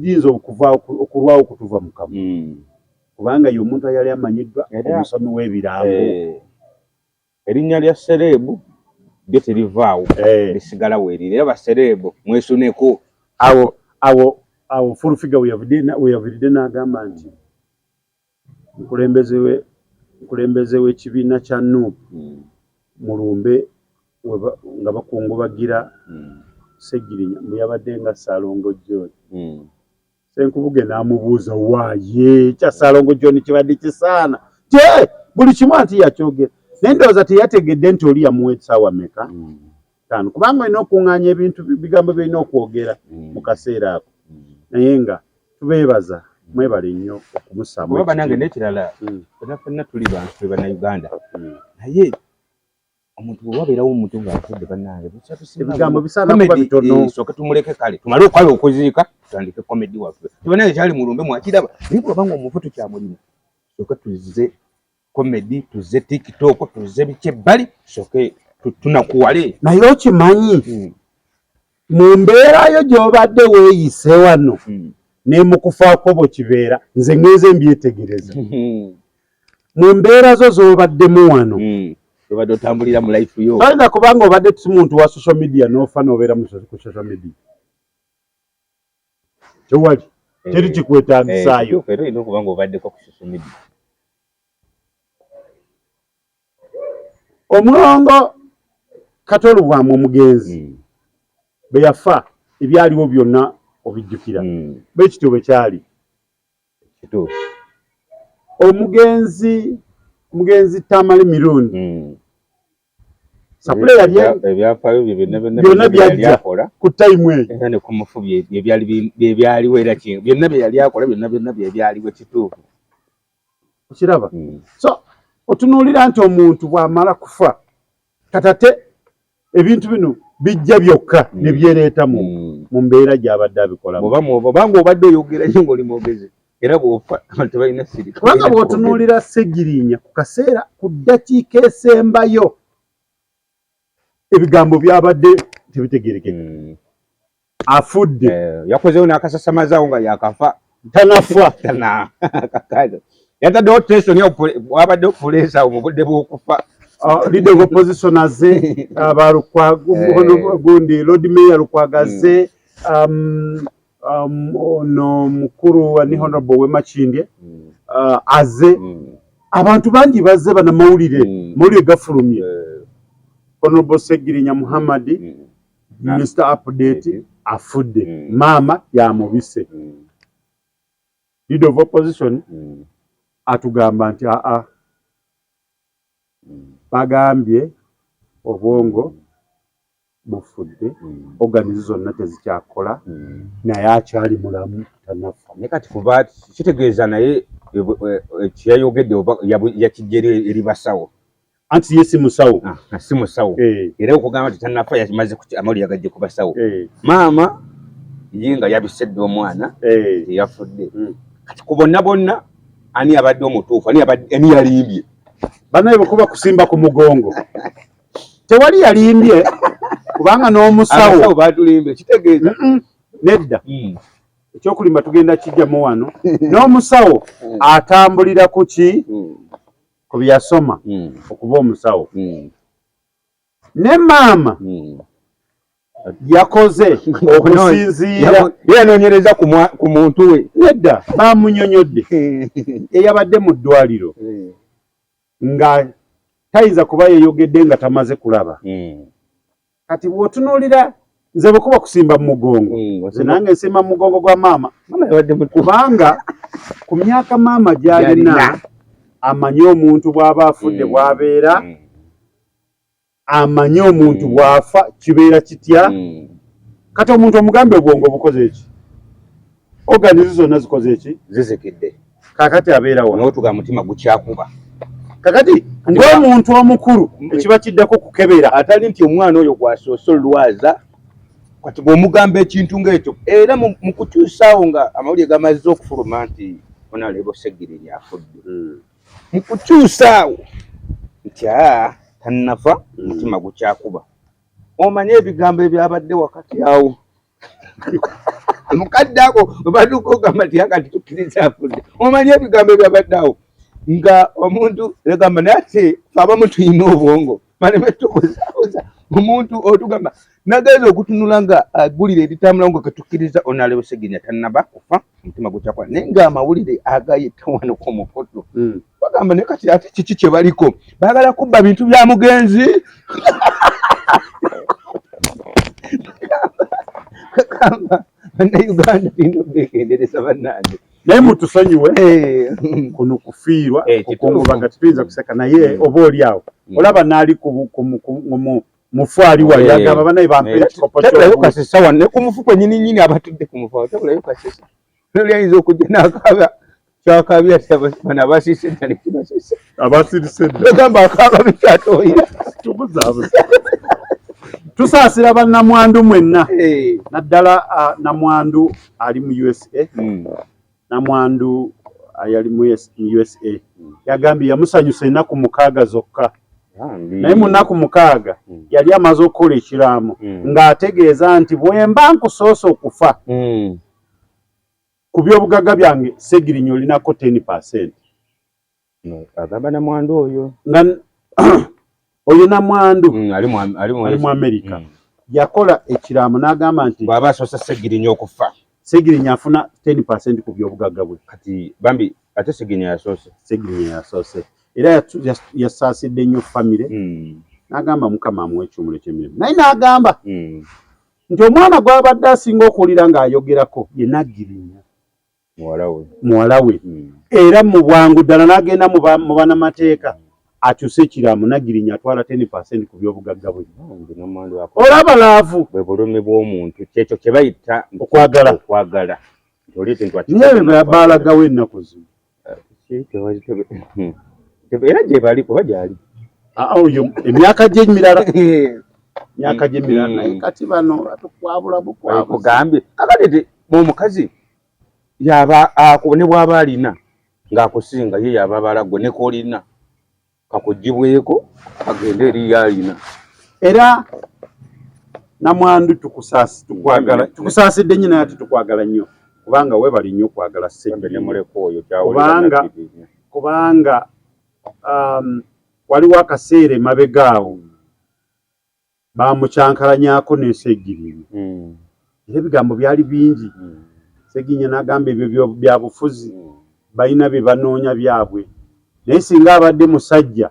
liyinza okulwawo okutuva mu kamwa, kubanga ye omuntu ayali amanyiddwa omusomi w'ebirango. Erinnya lya celeb lyo terivaawo, lisigala weeriri, era ba celeb mwesuneko. Awo awo awo Full Figure we yaviridde n'agamba nti mukulembeze w'ekibiina kya NUP mulumbe nga bakungubagira Ssegirinya, mbu yabadde nga Ssaalongo John. Ssenkubuge n'amubuuza, waaye kya Ssaalongo John kibadde kisaana te buli kimu anti yakyogera, naye ndowooza teyategedde nti oli yamuwa essaawa meka, 5, kubanga olina okuŋŋaanya ebintu, bigambo byolina okwogera mu kaseera ako. Naye nga tubeebaza, mwebale nnyo okumussaamu Kuba banange n'ekirala, ffenna ffenna tuli bantu, tuli Bannayuganda, naye omuntu bwe wabeerawo omuntu ng'afudde, bannange, ebigambo bisaana kuba bitono. Sooke tumuleke, kale tumale okwala okuziika, tutandike comedy waffe. Tibannange, kyali mulumbe mwakiraba, naye bw'oba nga omufu tukyamulina, sooke tuzze comedy, tuzze TikTok, tuzze biki ebbali, sooke tunakuwale. Naye okimanyi, mu mbeerayo gy'obadde weeyise wano ne mu kufaako bwe kibeera, nze ŋŋenze mbyetegereza mu mbeera zo z'obaddemu wano. Obadde otambulira mu life yo. Toyinza kubanga obadde si muntu wa social media n'ofa n'obeera ku social media, tewali teri kikwetaagisaayo. Kituufu, era olina okuba nga obaddeko ku social media. Omulongo Kato Lubwama omugenzi bwe yafa, ebyaliwo byonna obijjukira, bwe kityo bwe kyali. Kituufu. Omugenzi Tamale Mirundi, sapule yali Ebyafaayo bye byonna byonna byonna bye yali byajja akola ku time eyo. Era ne ku mufu bye byaliwo, era byonna bye yali akola byonna byonna bye byaliwo, kituufu. Okiraba? So otunuulira nti omuntu bw'amala kufa, katate ebintu bino bijja byokka ne byereeta mu mbeera gy'abadde abikolamu. Bw'oba obanga obadde oyogera nnyo ng'oli mwogezi, era bw'ofa abantu tebalina sirika. Kubanga bw'otunuulira Ssegirinya ku kaseera, ku ddakiika esembayo, ebigambo byabadde tebitegerekeka, afudde. Eh, yakozewo n'akasasamazaawo nga yakafa. Tanafa. Tana kakazo yataddewo tension, wabaddewo puleesa awo mu budde bw'okufa. Leader of opposition aze, abalukwago gundi Lord Mayor Lukwago aze, ono mukulu ni Honorable Wemakindye aze, abantu bangi bazze, banamawulire, mawulire gafulumye. Honorable Ssegirinya Muhammad, Mr Update, afudde, maama yamubise. Leader of opposition atugamba nti aa, bagambye obwongo bufudde, organs zonna tezikyakola, naye akyali mulamu, tanafa. Naye kati kuba kitegeeza naye kyeyayogedde oba yakijja eri basawo. Anti ye si musawo. Ah, si musawo. Era okugamba nti tanafa yakimaze amawulire yagajje ku basawo. Maama ye nga yabise dda omwana teyafudde. Kati ku bonna bonna ani abadde omutuufu, ani yalimbye? Banaye bwekuba kusimba ku mugongo tewali yalimbye, kubanga n'omusawo batulimbye kitegeeza nedda. Ekyokulimba tugenda kijjamu wano. N'omusawo atambulira ku ki? Ku byasoma okuba omusawo. Ne maama yakoze okusinziira yanoonyereza ku muntu we. Nedda, bamunyonyodde eyabadde mu ddwaliro nga tayinza kuba yeyogedde nga tamaze kulaba. Kati bw'otunuulira nze bwe kuba kusimba mu mugongo, nze nange nsimba mu mugongo gwa maama, kubanga ku myaka maama gy'alina amanyi omuntu bw'aba afudde bw'abeera, amanyi omuntu bw'afa kibeera kitya. Kati omuntu omugambe obwongo bukoze eki, organs zonna zikoze eki, zizikidde, kakati abeera wa? N'otuga mutima gukyakuba. Kakati ng'omuntu omukulu ekiba kiddako kukebera, atali nti omwana oyo gwasoose olwaza. Kati bw'omugamba ekintu ng'ekyo, era mu kukyusaawo nga amawulire gamaze okufuluma nti Honorable Ssegirinya afudde, mu kukyusaawo nti aa tannafa, mutima gukyakuba, omanye ebigambo ebyabadde wakati awo mukadde ako webatuuka ogamba nti akati tukkiriza afudde, omanye ebigambo ebyabadde awo nga omuntu egamba naye ate fe abamu tulina obwongo baleme tubuzaabuza. Omuntu otugamba nagenza okutunula nga aggulire eritambula nga ketukkiriza Honorable Ssegirinya tannaba kufa, omutima gukyakola, naye ng'amawulire agayita wano ku mukutu bagamba naye kati ate kiki kye baliko, baagala kubba bintu bya mugenzi. Kagamba bannayuganda tulina okwegendereza bannange. Naye mutusonyiwe kuno kufiirwa kukungubaga, tetuyinza kuseka naye oba oli awo olaba n'ali mufu ali wali agamba banaye bampe ekikopo. Tabulayo kasesa wano ne ku mufu kwennyini nnyini, abatudde ku mufu awo tabulayo kasesa. Noli ayinza okujja n'akaaba kyakaabira bano abasiise dda nekibasiise. Abasirise dda. Ogamba akaaba bikyatooyira. Tubuzaabuza, tusaasira bannamwandu mwenna, naddala namwandu ali mu USA. Namwandu ayali mu USA yagambye yamusanyusa ennaku 6 zokka, naye mu nnaku 6 yali amaze okukola ekiraamo ng'ategeeza nti bwe mba nkusoose okufa, ku byobugagga byange Ssegirinya olinako 10%. Agamba namwandu oyo? Nga oyo namwandu ali mu Amerika yakola ekiraamo n'agamba nti bw'aba asoose Ssegirinya okufa, Ssegirinya afuna 10% ku byobugagga bwe. Kati bambi ate Ssegirinya yasoose. Ssegirinya yasoose, era yasaasidde nnyo famire n'agamba Mukama amuwa ekiwumulo ky'emirembe, naye n'agamba nti omwana gw'abadde asinga okuwulira ng'ayogerako ye Naggirinya. Muwala we. Muwala we. Era mu bwangu ddala n'agenda mu banamateeka akyuse ekiraamo, Naggirinya atwala 10% ku byobugagga bwe. Olaba love. Bwe bulumi bw'omuntu, kyekyo kye bayita okwagala. Okwagala. Naye baalagawo ennaku zino. Era gye bali kuba gyali. Oyo emyaka gye emirala, emyaka gye emirala, naye kati bano batukwabula bukwabuzi. Kugambye kakati omukazi yaba ne bw'aba alina ng'akusinga, ye yaba abala gwe ne koolina kakugibweko agende eri yalina. Era namwandu tukusaasi, tukwagala, tukusaasidde nnyo, naye ate tukwagala nnyo kubanga weebali nnyo okwagala Ssegirinya. Kubanga waliwo akaseera emabega awo bamukyankalanyako ne Ssegirinya, era ebigambo byali bingi. Ssegirinya n'agamba ebyo bya bufuzi, balina bye banoonya byabwe, naye singa abadde musajja.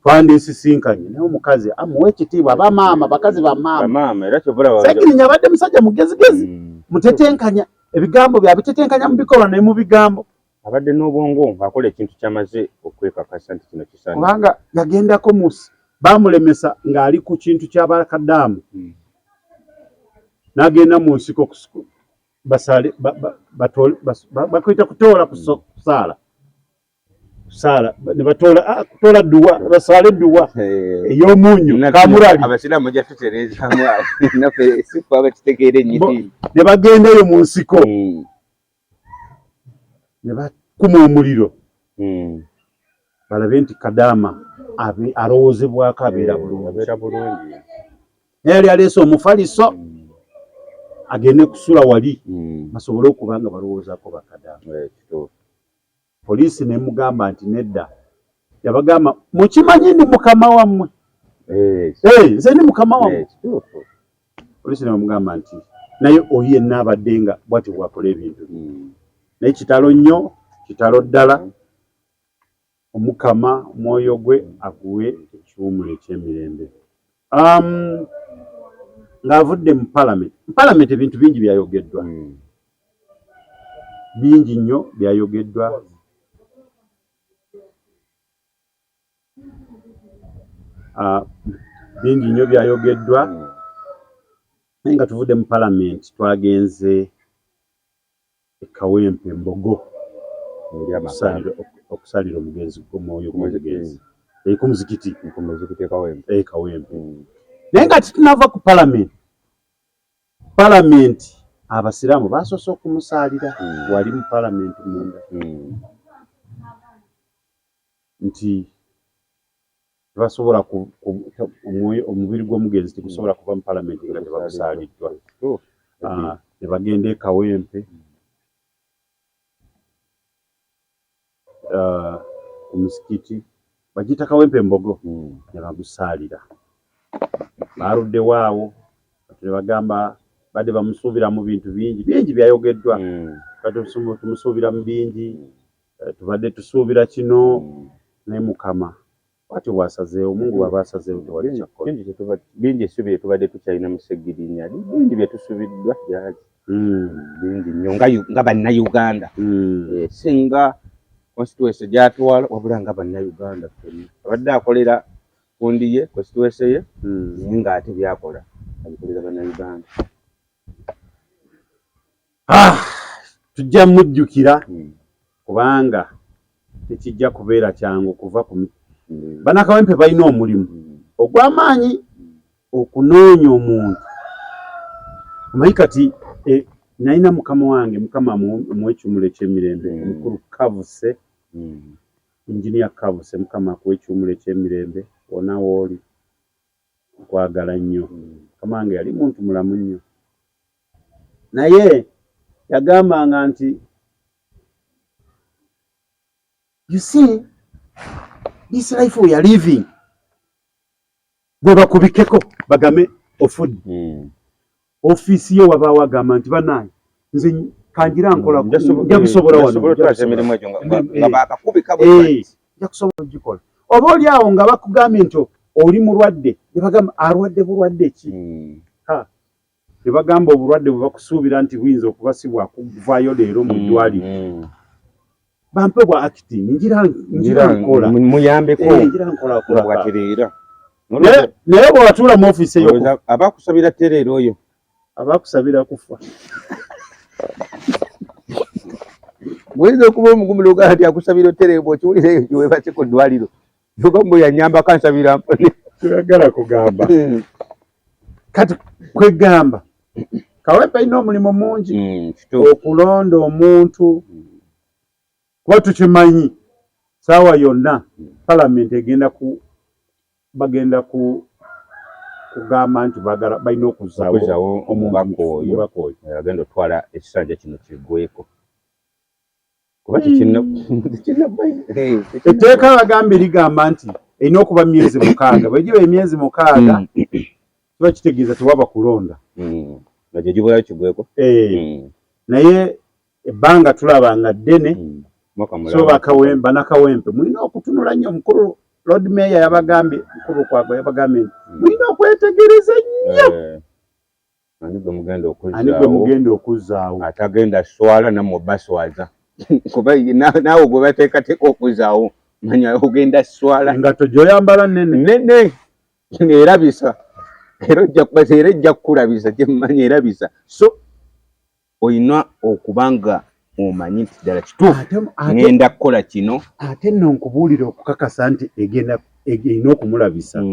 Twandisisinkanye naye omukazi amuwa ekitiibwa, bamaama, bakazi bamaama. Bamaama, era kyova olaba Segirinya abadde musajja mugezigezi, mutetenkanya, ebigambo byabitetenkanya mu bikolwa ne mu bigambo. Abadde n'obwongo ng'akola ekintu kyamaze okwekakasa nti kino kisaanidde. Kubanga yagendako mu bamulemesa ng'ali ku kintu ky'abakadaamu, n'agenda mu nsiko basale batole bakuyita kutoola kusaala kusaala ne batoola kutoola dduwa, basaale edduwa ey'omunnyo kamulali. Abasiraamu bajja tutereezaamu awo, naffe si ffe abakitegeera ennyini. Ne bagendayo mu nsiko ne bakuma omuliro balabe nti kadaama alowoozebwako abeera bulungi. Abeera bulungi. Naye yali aleese omufaliso agende kusula wali basobole okuba nga balowoozaako bakadaama. Kituufu. Poliisi nemugamba nti nedda, yabagamba mukimanyi ndi mukama wammwe, nze ndi mukama wammwe. Kituufu. Poliisi nemugamba nti naye oyo yenna abadde nga bw'atyo bw'akola ebintu. Naye kitalo nnyo, kitalo ddala. Omukama omwoyo gwe aguwe ekiwummulo eky'emirembe. Ng'avudde mu palamenti, mu palamenti ebintu bingi byayogeddwa, bingi nnyo byayogeddwa. Bingi nnyo byayogeddwa. Naye nga tuvudde mu palamenti twagenze e Kawempe Mbogo okusalira omugenzi omwoyo gw'omugenzi ku muzikiti ku muzikiti e Kawempe. E Kawempe. Naye nga tetunnava ku palamenti, palamenti abasiraamu basoose okumusaalira wali mu palamenti munda, nti tebasobola omubiri gw'omugenzi tegusobola kuva mu palamenti nga tebagusaaliddwa. Ne bagenda e Kawempe ku muzikiti bagiyita Kawempe Mbogo, ne bagusaalira. Baaluddewo awo ne bagamba badde bamusuubira mu bintu bingi bingi byayogeddwa, tumusuubira mu bingi, tubadde tusuubira kino, naye Mukama bw'atyo bw'asazeewo, Mungu bw'aba asazeewo tewali kyakukola. Bingi essuubi lye tubadde tukyalina mu Ssegirinya, bingi bye tusuubiddwa gyali, bingi nnyo nga Bannayuganda, singa constituency gy'atwala, wabula nga Bannayuganda ffenna. Abadde akolera gundi ye, constituency ye, naye ng'ate by'akola abikolera Bannayuganda. Tujja mujjukira kubanga tekijja kubeera kyangu kuva ku Bannakawempe balina omulimu ogw'amaanyi okunoonya omuntu. Omanyi kati nalina mukama wange, Mukama amuwe ekiwummulo eky'emirembe, omukulu Kavuse, Engineer Kavuse, Mukama akuwe ekiwummulo eky'emirembe wonna w'oli, nkwagala nnyo. Mukama wange yali muntu mulamu nnyo, naye yagambanga nti you see this life we are living, gwe bakubikeko bagame ofudde, ofiisi ye wabaawo agamba nti bannange nze kangira nkola, nja kusobola wano, nja kusobola ogikola. Oba oli awo nga bakugambye nti oli mulwadde, ne bagamba alwadde bulwadde ki? Ne bagamba obulwadde bwe bakusuubira nti buyinza okuba si bwakuvaayo leero mu ddwaliro. Bampe bwa acting, ngira nkola. Muyambeko. Ngira nkola kola. Bwatereera. Naye bw'atuula mu ofiisi eyo, abakusabira tereera oyo. Abakusabira kufa. Buyinza okuba omugumu n'ogamba nti akusabira otereera, bw'okiwulira eyo kiweebase ku ddwaliro. Yoga mbu yanyambako ansabira mpone. Toyagala kugamba. Kati kwegamba Kawempe alina omulimu mungi okulonda omuntu, kuba tukimanyi saawa yonna palamenti egenda ku bagenda ku kugamba nti bagala balina okuzzaawo omubaka oyo agenda otwala ekisanja kino kiggweko. Kuba etteeka bagambye ligamba nti erina okuba myezi 6, bwe giba emyezi 6 kiba kitegeeza tewaba kulonda. Nga gye gibulayo kiggweko. Naye ebbanga tulaba nga ddene, so Bannakawempe mulina okutunula nnyo omukulu. Lord Mayor yabagambye, Mukulu Lukwago yabagambye nti mulina okwetegereza ennyo. Ani gwe mugenda Ani gwe okuzzaawo? Mugenda okuzzaawo. Atagenda swala nammwe baswaza, kuba naawe gwe bateekateeka okuzzaawo, manya ogenda swala. Engatto gy'oyambala nnene. Nene, erabisa, era ojja kuba era ejja kukulabisa, kyemmanyi erabisa. So olina okuba nga omanyi nti ddala kituufu Ate ŋŋenda kukola kino. Ate nno nkubuulira, okukakasa nti egenda erina okumulabisa,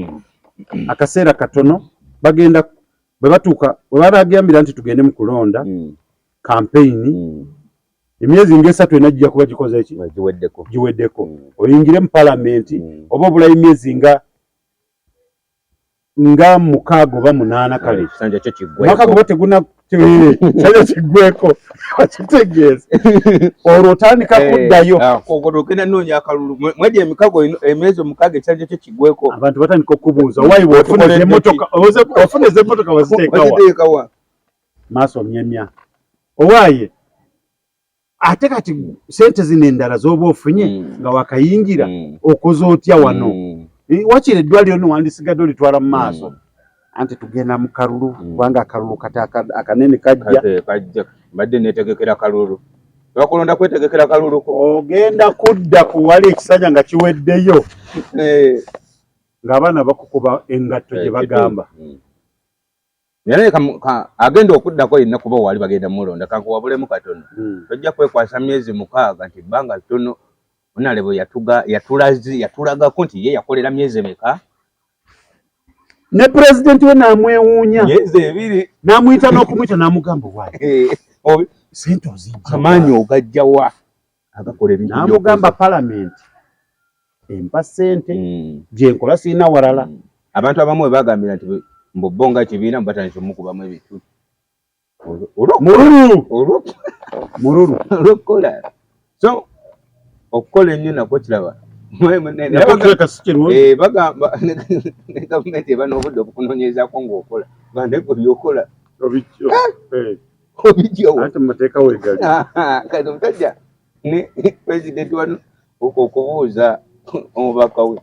akaseera katono bagenda bwe batuuka bwe balagambira nti tugende mu kulonda, kampeyini, emyezi ng'esatu ena gijja kuba gikoze ki? Giweddeko. Giweddeko. Oyingire mu palamenti, oba obulayo emyezi nga 6 oba 8, kale. Ekisanja kyo Omwaka kiggweko. guba teguna, kisanja kiggweko, wakitegeeza, olwo otandika kuddayo. Ogenda noonya akalulu mwedi emikago emyezi 6 ekisanja kyo kiggweko. Abantu batandika okubuuza, wayi ofuna ez'emmotoka, ofuna ez'emmotoka waziteekawa? Waziteekawa? Maaso myemya, owaaye ate kati sente zino endala z'oba ofunye nga wakayingira, okoze otya wano? Wakiri eddwaliro no wandisigadde olitwala mu maaso, anti tugenda mu kalulu, kubanga akalulu kati akanene kajja. Kate kajja, mbadde netegekera kalulu, bakulonda kwetegekera kalulu ko. Ogenda kudda ku wali ekisanja nga kiweddeyo, ng'abaana bakukuba engatto gye bagamba. Naye agenda okuddako yenna, kuba wali bagenda mulonda, kankuwabulemu katono. Tojja kwekwasa myezi 6 nti ebbanga ttono. Onalebo yatuga yatulazi yatulagako nti ye yakolera myezi emeka? Ne pulezidenti we n'amwewuunya. Myezi 2. N'amuyita n'okumuyita n'amugamba, waayi, sente ozijja Amaanyi ogajjawa agakola ebintu N'amugamba, by'okoze? Palamenti empa sente gyenkola, sirina walala. Abantu abamu bwe bagambira nti mbu bo nga ekibiina batandise omukubamu ebituli. Mululu. Mululu. Olw'okukola. So okukola ennyo nakwo kiraba. Nakwo kirabika si kirungi. Bagamba ne gavumenti eba n'obudde obukunoonyerezaako ng'okola, nga naye gwe by'okola obijjawo. Anti mu mateeka weegali. Kati omusajja ne pulezidenti wano okubuuza omubaka we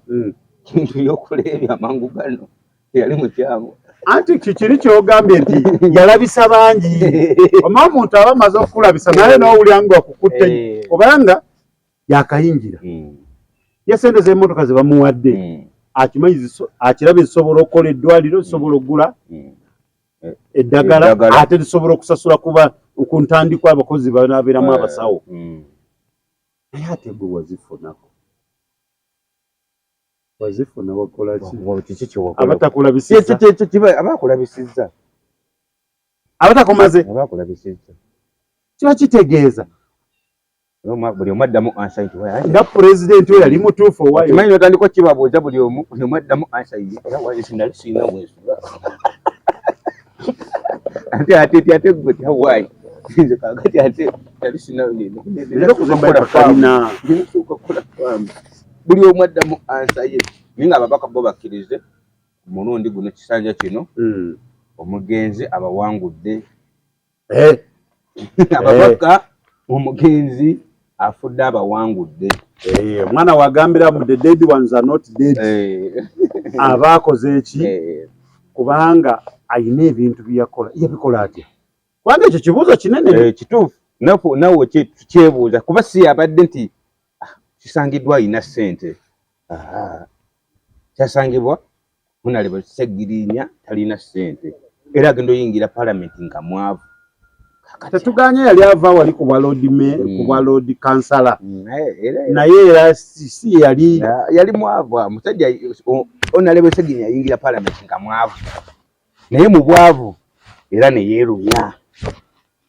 kintu y'okola ebyo amangu gano, teyali mukyamu. Anti kikiri kyogambye nti yalabisa bangi. Omanyi omuntu aba amaze okukulabisa, naye n'owulira nga akukutte, kubanga yakayingira, ye sente z'emmotoka ze bamuwadde akimanyi, akirabye zisobola okukola eddwaliro, zisobola okugula eddagala, Eddagala. ate zisobola okusasula kuba ku ntandikwa abakozi banaabeeramu abasawo. Naye ate gwe wazifunako, wazifuna wakola ki? Kiki kyewakola? Abatakulabisizza. Ekyo kiba abakulabisizza. Abatakumaze. Abakulabisizza. Kiba kitegeeza Buli omu addamu answer nti nga pulezidenti we yali mutuufu, owayo. Okimanyi notandika okibabuuza, buli omu addamu answer ye, era wayi nali sirina bwensula, ate ate ate gwe tawaayi, nze kakati ate nali sirina. Era okuzimba kalina. Nasooka kukola faamu. Buli omu addamu answer ye, naye nga ababaka bo bakkirize ku mulundi guno, kisanja kino, omugenzi abawangudde. Ababaka, omugenzi afudde abawangudde. Eh, omwana wagambira mu "The dead ones are not dead." Aba akoze eki? Kubanga ayina ebintu byeyakola. Yabikola atya? Kubanga ekyo kibuuzo kinene. Kituufu, nawe tukyebuuza, kuba si yabadde nti kisangiddwa alina ssente. Kyasangibwa munalebo Segirinya talina ssente, era agenda oyingira palamenti nga mwavu. Tetuganye yali ava wali ku bwa lord ku bwa lord kansala, naye era si yali. Yali mwavu musajja onalebo Segirinya yayingira palamenti nga mwavu, naye mu bwavu era neyeerumya,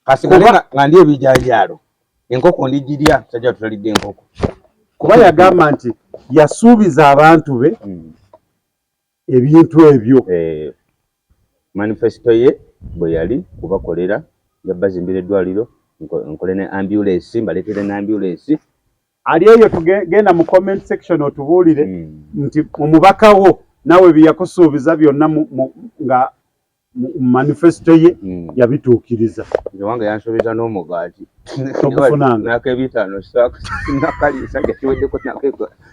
kasigale nga ndi ebijanjaalo, enkoko ndigirya, musajja tutalidde enkoko. Kuba yagamba nti yasuubiza abantu be ebintu ebyo. Manifesto ye bwe yali kubakolera, yabazimbira eddwaliro, nkole ne ambulance, mbaleetere ne ambulance. Ali eyo, tugenda mu comment section otubuulire nti omubaka wo naawe bye yakusuubiza byonna nga mu manifesto ye yabituukiriza. Nze wange yansuubiza n'omugaati. Togufunanga? Nakebitaano nakalya, esajja kiweddeko,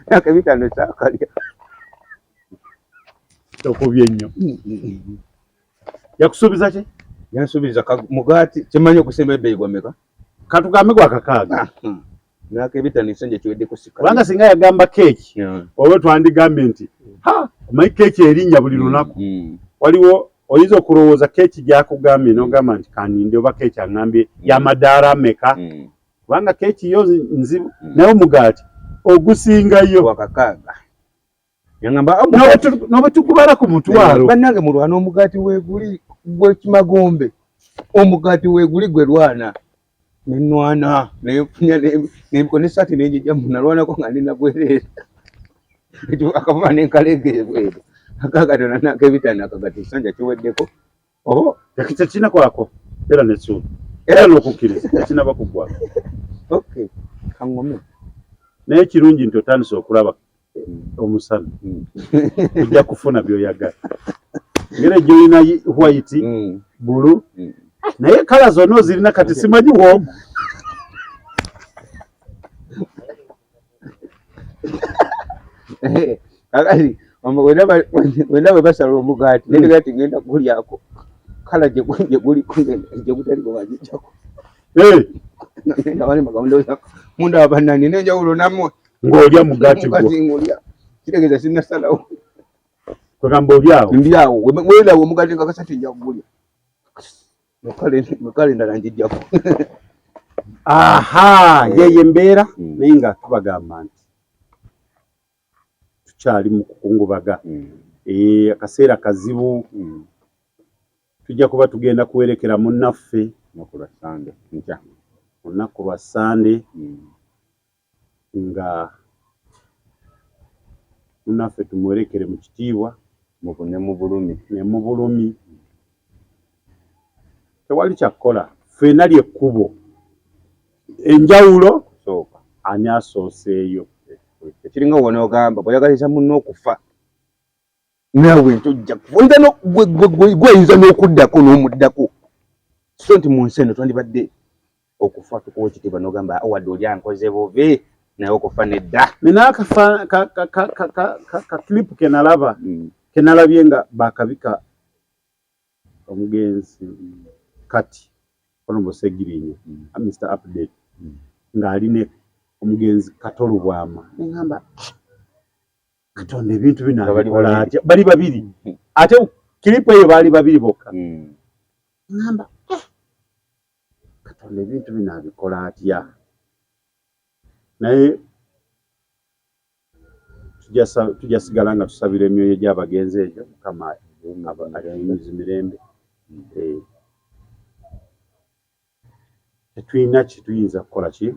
nakebitaano saakalya. Tokubye nnyo. Yakusuubiza ki? Yansuubiza mugaati, kyemmanyi okusemba ebbeeyi gwa meka? Katugambe gwa 6. N'akebitano ekisanja kiweddeko sika. Kubanga singa yagamba keeki, oba twandigambye nti ha, omanyi keeki erinnya buli lunaku. Waliwo oyinza okulowooza keeki gy'akugambye n'ogamba nti kaninde oba keeki aŋŋambye y'amadaala ameka, kubanga keeki yo nzibu, naye omugaati ogusingayo. Gwa 6. Yangamba, N'oba tugubala ku mutwalo. Bannange mulwana omugaati weeguli gw'ekimagombe, omugaati weeguli gwe lwana. Ne nnwana, ne nfunya n'emikono n'essaati ne ngigyamu, nalwanako nga ndi na bwereere. Ekyo akavuba ne nkaleega ebweru. Akaakatono n'ak'ebitaano akagaati ekisanja kiweddeko. Oho, tekinakwako era n'essuubi. Era n'okukkiriza tekinnaba kuggwako. Okay, kaŋŋome. Naye kirungi nti otandise okulaba omusana. Ojja kufuna by'oyagala. Ngeri gy'olina white, blue, naye kala zonna ozirina kati simanyi woomu. Kakati wena bwe basala omugaati naye kati ngenda kugulyako kala gye guliko gye gutaliko bagijjako. Ngenda bali magamba munda bannange n'enjawulo nammwe. Ng'olya mugaati gwo. Ng'olya. Kitegeeza sinnasalawo. Kwegamba oli awo. Ndi awo. Weeraba omugaati nga kasati nja kugulya. Kale endala ngijjako. Aha, yeyo embeera naye nga tubagamba nti tukyali mu kukungubaga. Akaseera kazibu. Tujja kuba tugenda kuwerekera munnaffe. Olunaku lwa Ssande nkya. Olunaku lwa Ssande nga munnaffe tumuwerekere mu kitiibwa. Ne mu bulumi. Ne mu bulumi. Tewali kya kukola. Ffenna ly'ekkubo. Enjawulo kusooka. Ani asooseeyo? Ekiringa w'onoogamba bw'oyagaliza munno okufa naawe ntojja kufa. Gwe oyinza n'okuddako n'omuddako. So nti mu nsi eno twandibadde okufa tukuwa ekitiibwa n'ogamba wadde oli ankoze bubi naye okufa nedda. Nina ka clip ke nalaba ke nalabye nga baakabika omugenzi kati Honorable Ssegirinya, Mr Update, ng'ali ne omugenzi Kato Lubwama. Ne ŋŋamba Katonda ebintu bino abikola atya? Bali babiri. Ate clip eyo baali babiri bokka. Ŋŋamba Katonda ebintu bino abikola atya? Naye tujja sigala nga tusabira emyoyo gy'abagenzi egyo Mukama agiwummuze mirembe. Tetulina kye tuyinza kukola ki?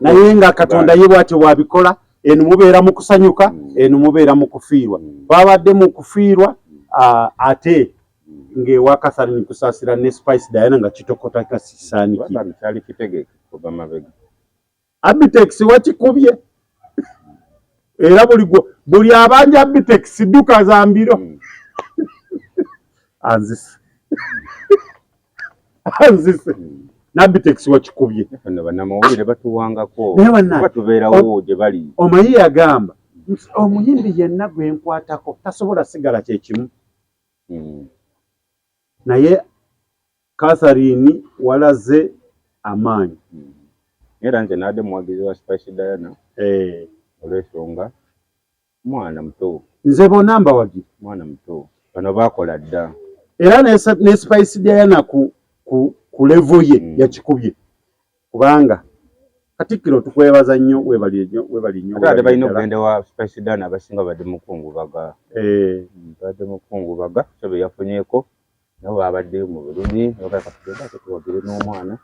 Naye nga Katonda ye bw'atyo bw'abikola, eno mubeera mu kusanyuka, eno mubeera mu kufiirwa. Twabadde mu kufiirwa ate ng'ewa Catherine Kusaasira ne Spice Diana nga kitokota kisaanikira. Kyali kitegeke kuva mabega. Abitex wakikubye. Era buli abanja Abitex dduka za mbiro. Anzise. Anzise. N'Abitex wakikubye. Bano bannamawulire batuwangako. Naye bannange, Batubeerawo gye bali. Omanyi yagamba nti omuyimbi yenna gwe nkwatako tasobola sigala kye kimu. Naye Catherine walaze amaanyi. Era nze naadde muwagizi wa Spice Diana. Olw'ensonga mwana muto. Nze bonna mbawagira. Mwana muto. Bano baakola dda. Era ne Spice Diana ku level ye yakikubye. Kubanga Katikkiro tukwebaza nnyo, weebale nnyo, weebale nnyo. Ate balina okugenda wa Spice Diana abasinga badde mukungubaga. Badde mukungubaga, so be yafunyeeko nabo babadde mu bulumi, tugende ate tuwagire n'omwana,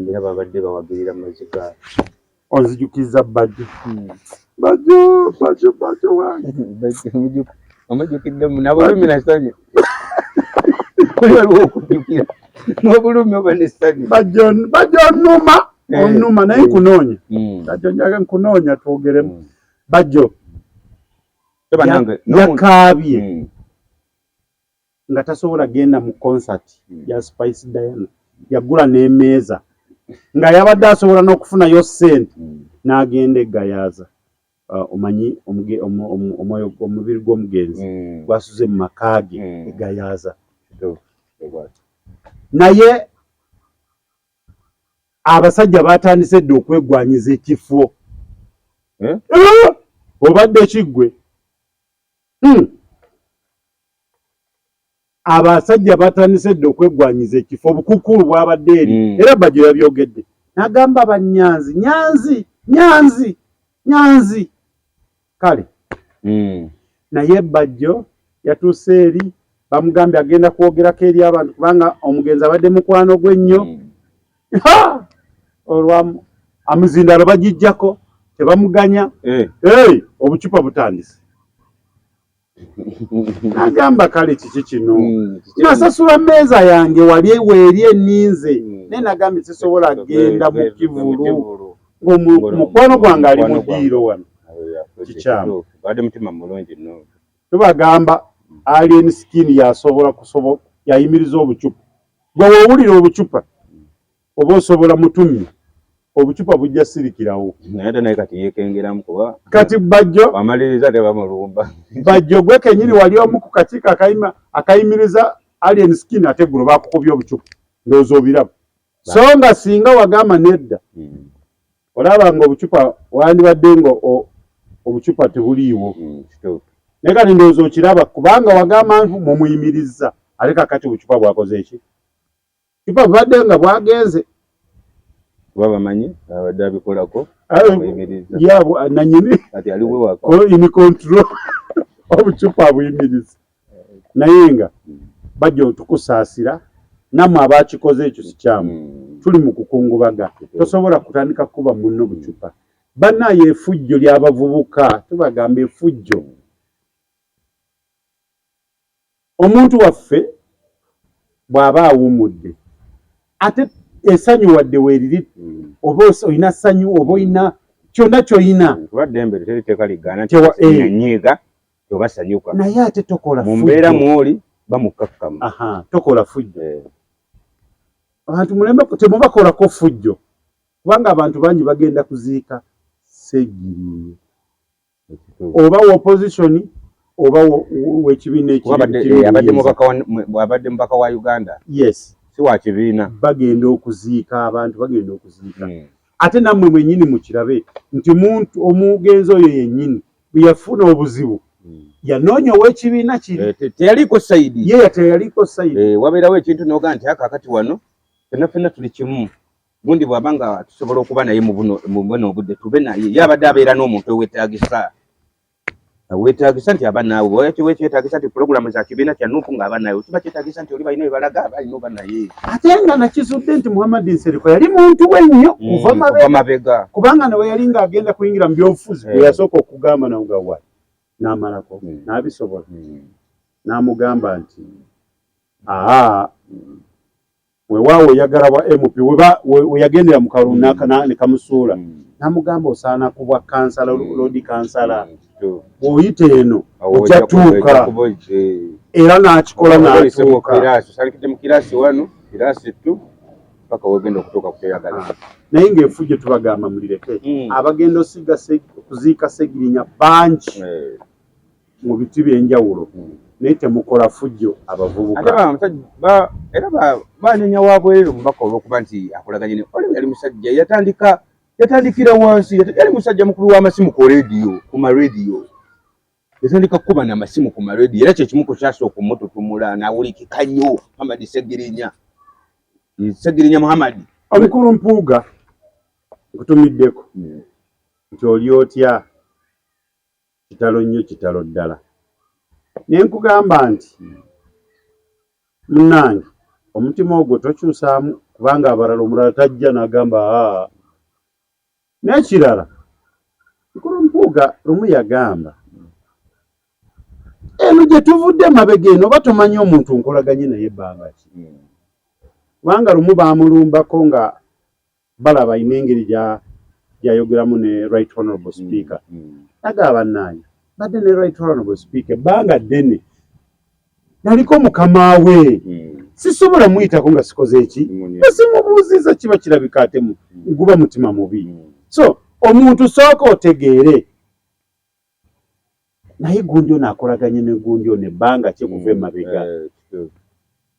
era babadde bawagirira maziga. Onzijukizza Bajjo. Bajjo, Bajjo, Bajjo wange. Bajjo, omujjukidde mu nabulumi na ssanyu. Waliwo okujjukira n'obulumi oba n'essanyu. Bajjo, Bajjo onnuma, onnuma naye nkunoonya. Bajjo njaga nkunoonya twogeremu. Bajjo yakaabye nga tasobola genda mu concert ya Spice Diana, yagula n'emmeeza nga yabadde asobola n'okufunayo ssente n'agenda e Gayaza. Omanyi omwoyo omubiri gw'omugenzi gwasuze mu maka ge eGayaza. Naye abasajja batandise dda okwegwanyiza ekifo. Eh? Eh! Obadde kiggwe. Abasajja batandise dda okwegwanyiza ekifo, obukuukulu bwabadde eri. Era Bajjo yabyogedde n'agamba banyanzi nyanzi nyanzi nyanzi kale. Naye Bajjo yatuuse eri, bamugambye agenda kwogerako eri abantu kubanga omugenzi abadde mukwano gwe nnyo. Ha! Olwa amuzindalo bagijjako, tebamuganya. Eh. Hey, obucupa butandise. Agamba kale kiki kino? Nasasula mmeeza yange wali weeri eninze. Naye nagambye sisobola genda mu kivulu ng'omukwano gwange ali mu ddiiro wano. Kikyamu. Badde mutima mulungi nno. Tubagamba Alien Skin yasobola kusobo yayimiriza obucupa. Gwe woowulira obucupa oba osobola mutumye, obucupa bujja sirikirawo. Naye ate naye kati yeekengeramu kuba kati Bajjo amaliriza tebamulumba. Bajjo gwe kenyini wali omu ku kakiiko akayimiriza Alien Skin, ate eggulo bakukubye obucupa, ndowooza obiraba. So nga singa wagamba nedda, olaba nga obucupa wandibadde nga obucupa tebuliiwo. Naye kati ndowooza okiraba kubanga wagamba nti mumuyimirizza, ate kakati obucupa bwakoze eki? Cupa bubadde nga bwagenze. Kuba bamanyi abadde abikolako. Amuyimiriza. Ya, nanyini. Kati ali we waka. In control. Obucupa abuyimiriza. Naye nga Bajja otukusaasira, nammwe abakikoze ekyo sikyamu. Tuli mu kukungubaga, tosobola kutandika kukuba munno bucupa. Bannaaye efujjo ly'abavubuka, tubagamba efujjo. Omuntu waffe bw'aba awummudde ate essanyu wadde weeriri, oba olina ssanyu oba olina kyonna ky'olina. Kuba ddembe teri tteeka ligaana nti nyiiga oba sanyuka. Naye ate tokola mu mbeera mwoli bamukkakkamu. Aha, tokola fujjo. Abantu mulembe temubakolako fujjo, kubanga abantu bangi bagenda kuziika Ssegirinya. Oba opposition oba w'ekibiina. Abadde mubaka wa Uganda. Yes. Si wa kibiina. Bagenda okuziika, abantu bagenda okuziika. Ate nammwe mwennyini mukirabe nti muntu omugenzi oyo yennyini bwe yafuna obuzibu yanoonya ow'ekibiina kiri. Teyaliko side. Ye teyaliko side. Wabeerawo ekintu n'ogaa nti akakati wano fenna fenna tuli kimu, gundi bw'aba nga tusobola okuba naye mu buno obudde tube naye. Ye abadde abeera n'omuntu owetaagisa weetaagisa nti aba naawe, wekyetaagisa nti pulogulaamu za kibiina kya NUP ng'aba nawe, kiba kyetaagisa nti oli balina bye balaga aba alina oba naye. Ate nga nakizudde nti Muhammad Nsereko yali muntu we nnyo kuva mabega, mabega. Kubanga nawe yali ng'agenda kuyingira mu byobufuzi, bwe yasooka okugamba nawe wa n'amalako n'abisobola, n'amugamba nti aa weewaawo oyagala bwa MP, we yagendera mu kalulu ne kamusuula, n'amugamba osaana kubwa kansala, loodi kansala, bw'oyita eno ojja tuuka, era n'akikola n'atuuka. Osalikidde mu kiraasi wano, kiraasi 2, paka wegenda okutuuka ku kyoyagala. Naye ng'efujjo tubagamba mulireke. Abagenda osiga okuziika Ssegirinya bangi mu biti by'enjawulo, naye temukola fujjo abavubuka. Era banenya wa bwereere omubaka olw'okuba nti akolaganye ne oli. Yali musajja yatandika, yatandikira wansi, yali musajja mukubi w'amasimu ku rediyo, ku marediyo. Yatandika kukuba n'amasimu ku marediyo, era kyekimu ku kyasooka omututumula n'awulikika nnyo Muhammad Ssegirinya, Ssegirinya Muhammad. Omukulu Mpuuga, nkutumiddeko nti oli otya? Kitalo nnyo, kitalo ddala. Naye nkugamba nti munnange omutima ogwo tokyusaamu, kubanga abalala omulala tajja n'agamba aa. N'ekirala, Mukulu Mpuuga lumu yagamba eno gye tuvudde mabega eno, oba tomanyi omuntu nkolaganye naye ebbanga ki, kubanga lumu baamulumbako nga balaba alina engeri gyayogeramu ne Right Honorable Speaker. Agamba bannange badde ne Right Honorable Speaker ebbanga ddene, naliko mukama we, sisobola muyitako nga sikoze eki, nga simubuuziza, kiba kirabika ate guba mutima mubi. So omuntu sooka otegeere. Naye gundi ono akolaganye ne gundi ono ebbanga ki okuva emabega?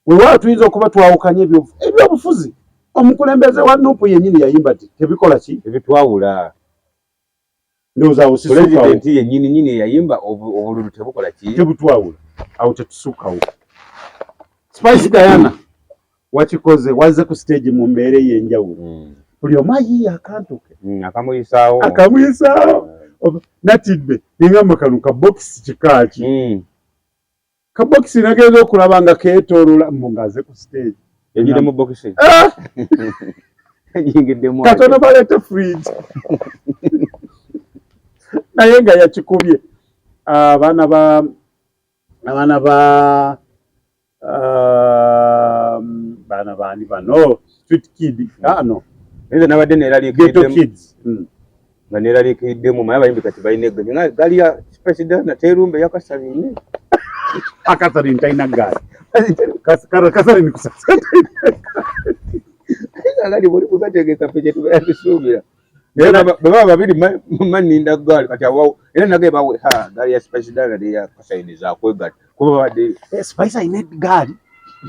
Weewaawo tuyinza okuba twawukanye ebyobufuzi. Omukulembeze wa NUP yennyini yayimba nti tebikola ki? Tebitwawula. Ndowooza awo sisukkawo. Pulezidenti yennyini nnyini eyayimba obululu tebukola ki? Tebutwawula. Awo tetusukkawo. Spice Diana wakikoze, wazze ku stage mu mbeera ey'enjawulo. Buli omu ayiiya akantu ke. Akamuyisaawo. Akamuyisaawo. Natidde nengamba kano ka bokisi kika ki? Ka bokisi nagenza okulaba nga keetoolola mbu ng'aze ku stage. Yajjidde mu bokisi. Ah! Yingiddemu. Katono baleete fridge. Naye nga yakikubye. Abaana ba abaana ba baana baani bano street kid ano Nze nabadde ghetto neeraliikiriddemu kids. Nga neeraliikiriddemu maye abayimbi kati balina egganyu nga gaali ya Spice Diana terumba eya Kasarini. Akasarini talina ggaali. Kasarini kusasa. Agali buli kugategeka ffe kye tubeera tusuubira. Naye bwe baba babiri manninda ggaali kati awo era nage bawe ha gaali ya Spice Diana n'eya Kasarini zaakwegatta kuba babadde Spice alina eggaali.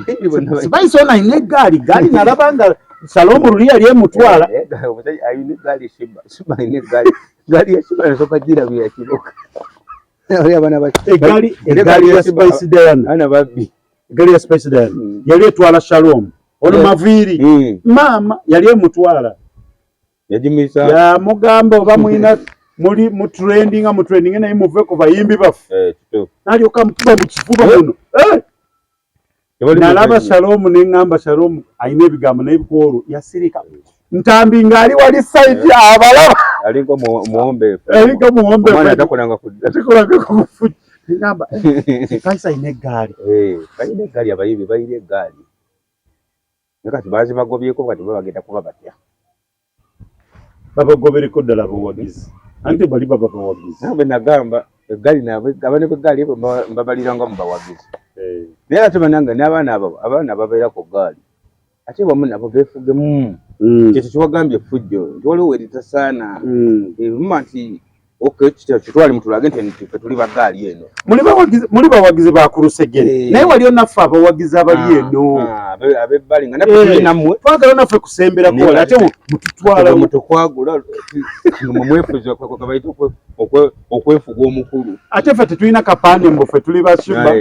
Bayimbi bonna Spice ono alina eggaali. Gaali nalaba nga Shalom luli yali emutwala. Omusajja alina eggaali Shiba. Shiba alina eggaali. Gaali ya Shiba nasooka girabira Kiboga. Oli abaana ba Eggaali Era eggaali ya Shiba- Spice Diana. Abaana babbi. Eggaali ya Spice Diana yali etwala Shalom. Ono Maviiri. Maama yali emutwala. Yagimuyisa. Yamugamba oba mulina muli mu trending nga mu trending naye muve ku bayimbi baffe. Kituufu. N'alyoka amukuba mu kifuba muno. Tewali Nalaba muzannyo. Shalom ne ŋŋamba Shalom alina ebigambo naye ku olwo yasirika. Ntambi ng'ali wali side abalaba. Alinga omuwombeefu. Alinga omuwombeefu. Omwana atakolanga ku Takolanga ku kufu. Ŋŋamba, Spice alina eggaali. Balina eggaali abayimbi balina eggaali. Naye kati baazibagobyeko kati bo bagenda kuba batya? Babagobereko ddala abawagizi. Anti bali baba bawagizi. Nawe nagamba eggaali naabwe abaana b'eggaali ebo mbabalira nga mu bawagizi. Naye ate bannange n'abaana abo abaana ababeera ku ggaali ate wamu nabo beefugemu. Kyekyo kyewagambye effujjo nti waliwo we litasaana. Ebimma nti okay kitwale mutulage nti ffe tuli ba ggaali eno. Muli bawagizi ba ku lusegere. Naye waliyo naffe abawagizi abali eno. Ab'ebbali nga naffe tuli nammwe. Twagala naffe kusemberako wala ate mututwala mutukwagula nga mwefuze kabayita okwefuga omukulu. Ate ffe tetulina kapande mbu ffe tuli ba Shiba.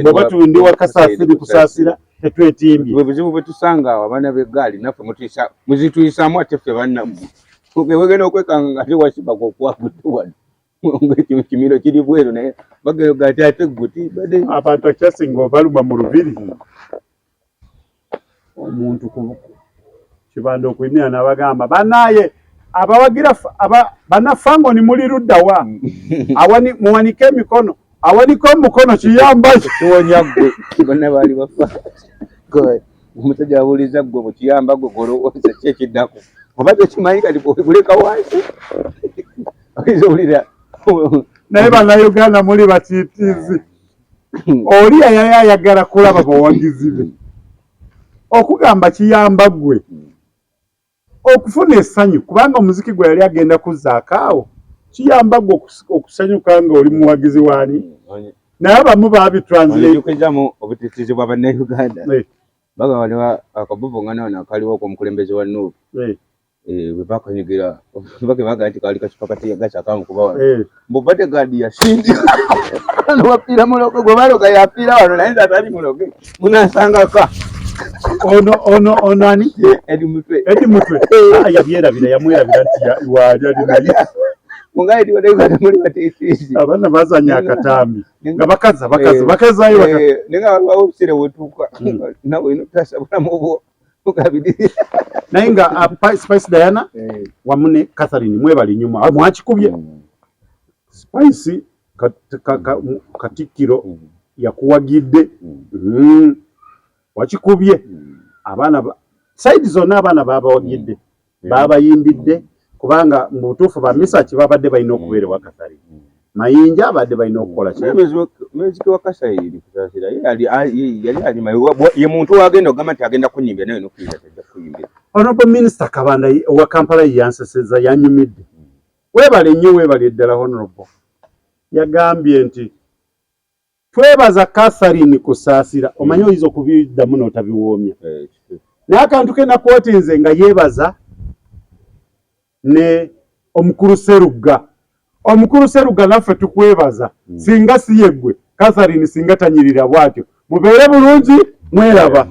Bw'oba ndi wa Kasaasiri kusaasira tetwetimbye. Bwe buzibu bwe tusanga awo abaana b'eggaali naffe muzituyisaamu ate ffe bannammwe. Wegenda okwekanga nga ate wa Shiba gwokwagudde wano. Ekimiro kiri bweru naye bagenda ati ate gwe tibadde. Abantu akyasinga obaluma mu lubiri. Omuntu ku kibanda okuyimira n'abagamba bannaaye abawagira bannafangoni muli ludda wa? Muwanike emikono. Awanika omukono kiyamba ki? Kiwonya ggwe. Bonna baali bafa. Omusajja abuuliza ggwe bwe kiyamba ggwe gw'olowooza ki ekiddako? Oba tokimanyi kati bw'oleka wansi. Oyinza owulira. Naye Bannayuganda muli batiitiizi. Oli yali ayagala kulaba bawagizi be. Okugamba kiyamba ggwe okufuna essanyu kubanga omuziki gwe yali agenda kuzzaako awo kiyamba ggwe okusanyuka ng'oli muwagizi waani. Naye abamu baabitranslate. Onjjukizamu obutiitiizi bwa Bannayuganda. Bagamba wano akabuvungano wano akaliwo ak'omukulembeze wa NUP. Bwe bakanyigira, bagamba nti kaali kacupa kati gasi akamukuba wano. Mbu bodyguard yasindika. Wano wafiira muloge, gwe baloga yafiira wano naye nze atali muloge. Munansangaka. Ono ani? Eddie Mutwe. Eddie Mutwe. Yabyerabira, yamwerabira nti waali ali naye. Mungaye ndi Bannayuganda muli batiitiizi. Abaana bazannya akatambi. Nga bakaza, bakaza, bakazaayo bakaza. Naye nga waliwo obuseera wetuuka. Nawe olina okutaasa bulamu bwo. Naye nga Spice Diana wamu ne Catherine mwebale nnyo mwakikubye. Spice Katikkiro yakuwagidde. Wakikubye. Abaana side zonna abaana babawagidde. Babayimbidde kubanga mu butuufu ba Misaki babadde balina okubeera ewa Catherine. Mayinja abadde balina okukola ki? Music wa Kasayiri kusaasira yali alima ye muntu wagenda okugamba nti agenda kunyimbira naye n'okuyimbira tajja kuyimbira. Honorable Minister Kabanda owa Kampala yanseseza yanyumidde. Weebale nnyo, weebale ddala Honorable. Yagambye nti twebaza Catherine Kusaasira, omanyi oyinza okubiddamu n'otabiwoomya, naye akantu ke nakwotinze nga yeebaza ne omukulu Serugga. Omukulu Serugga, naffe tukwebaza. Singa si yeggwe, Catherine singa tanyirira bw'atyo. Mubeere bulungi, mweraba.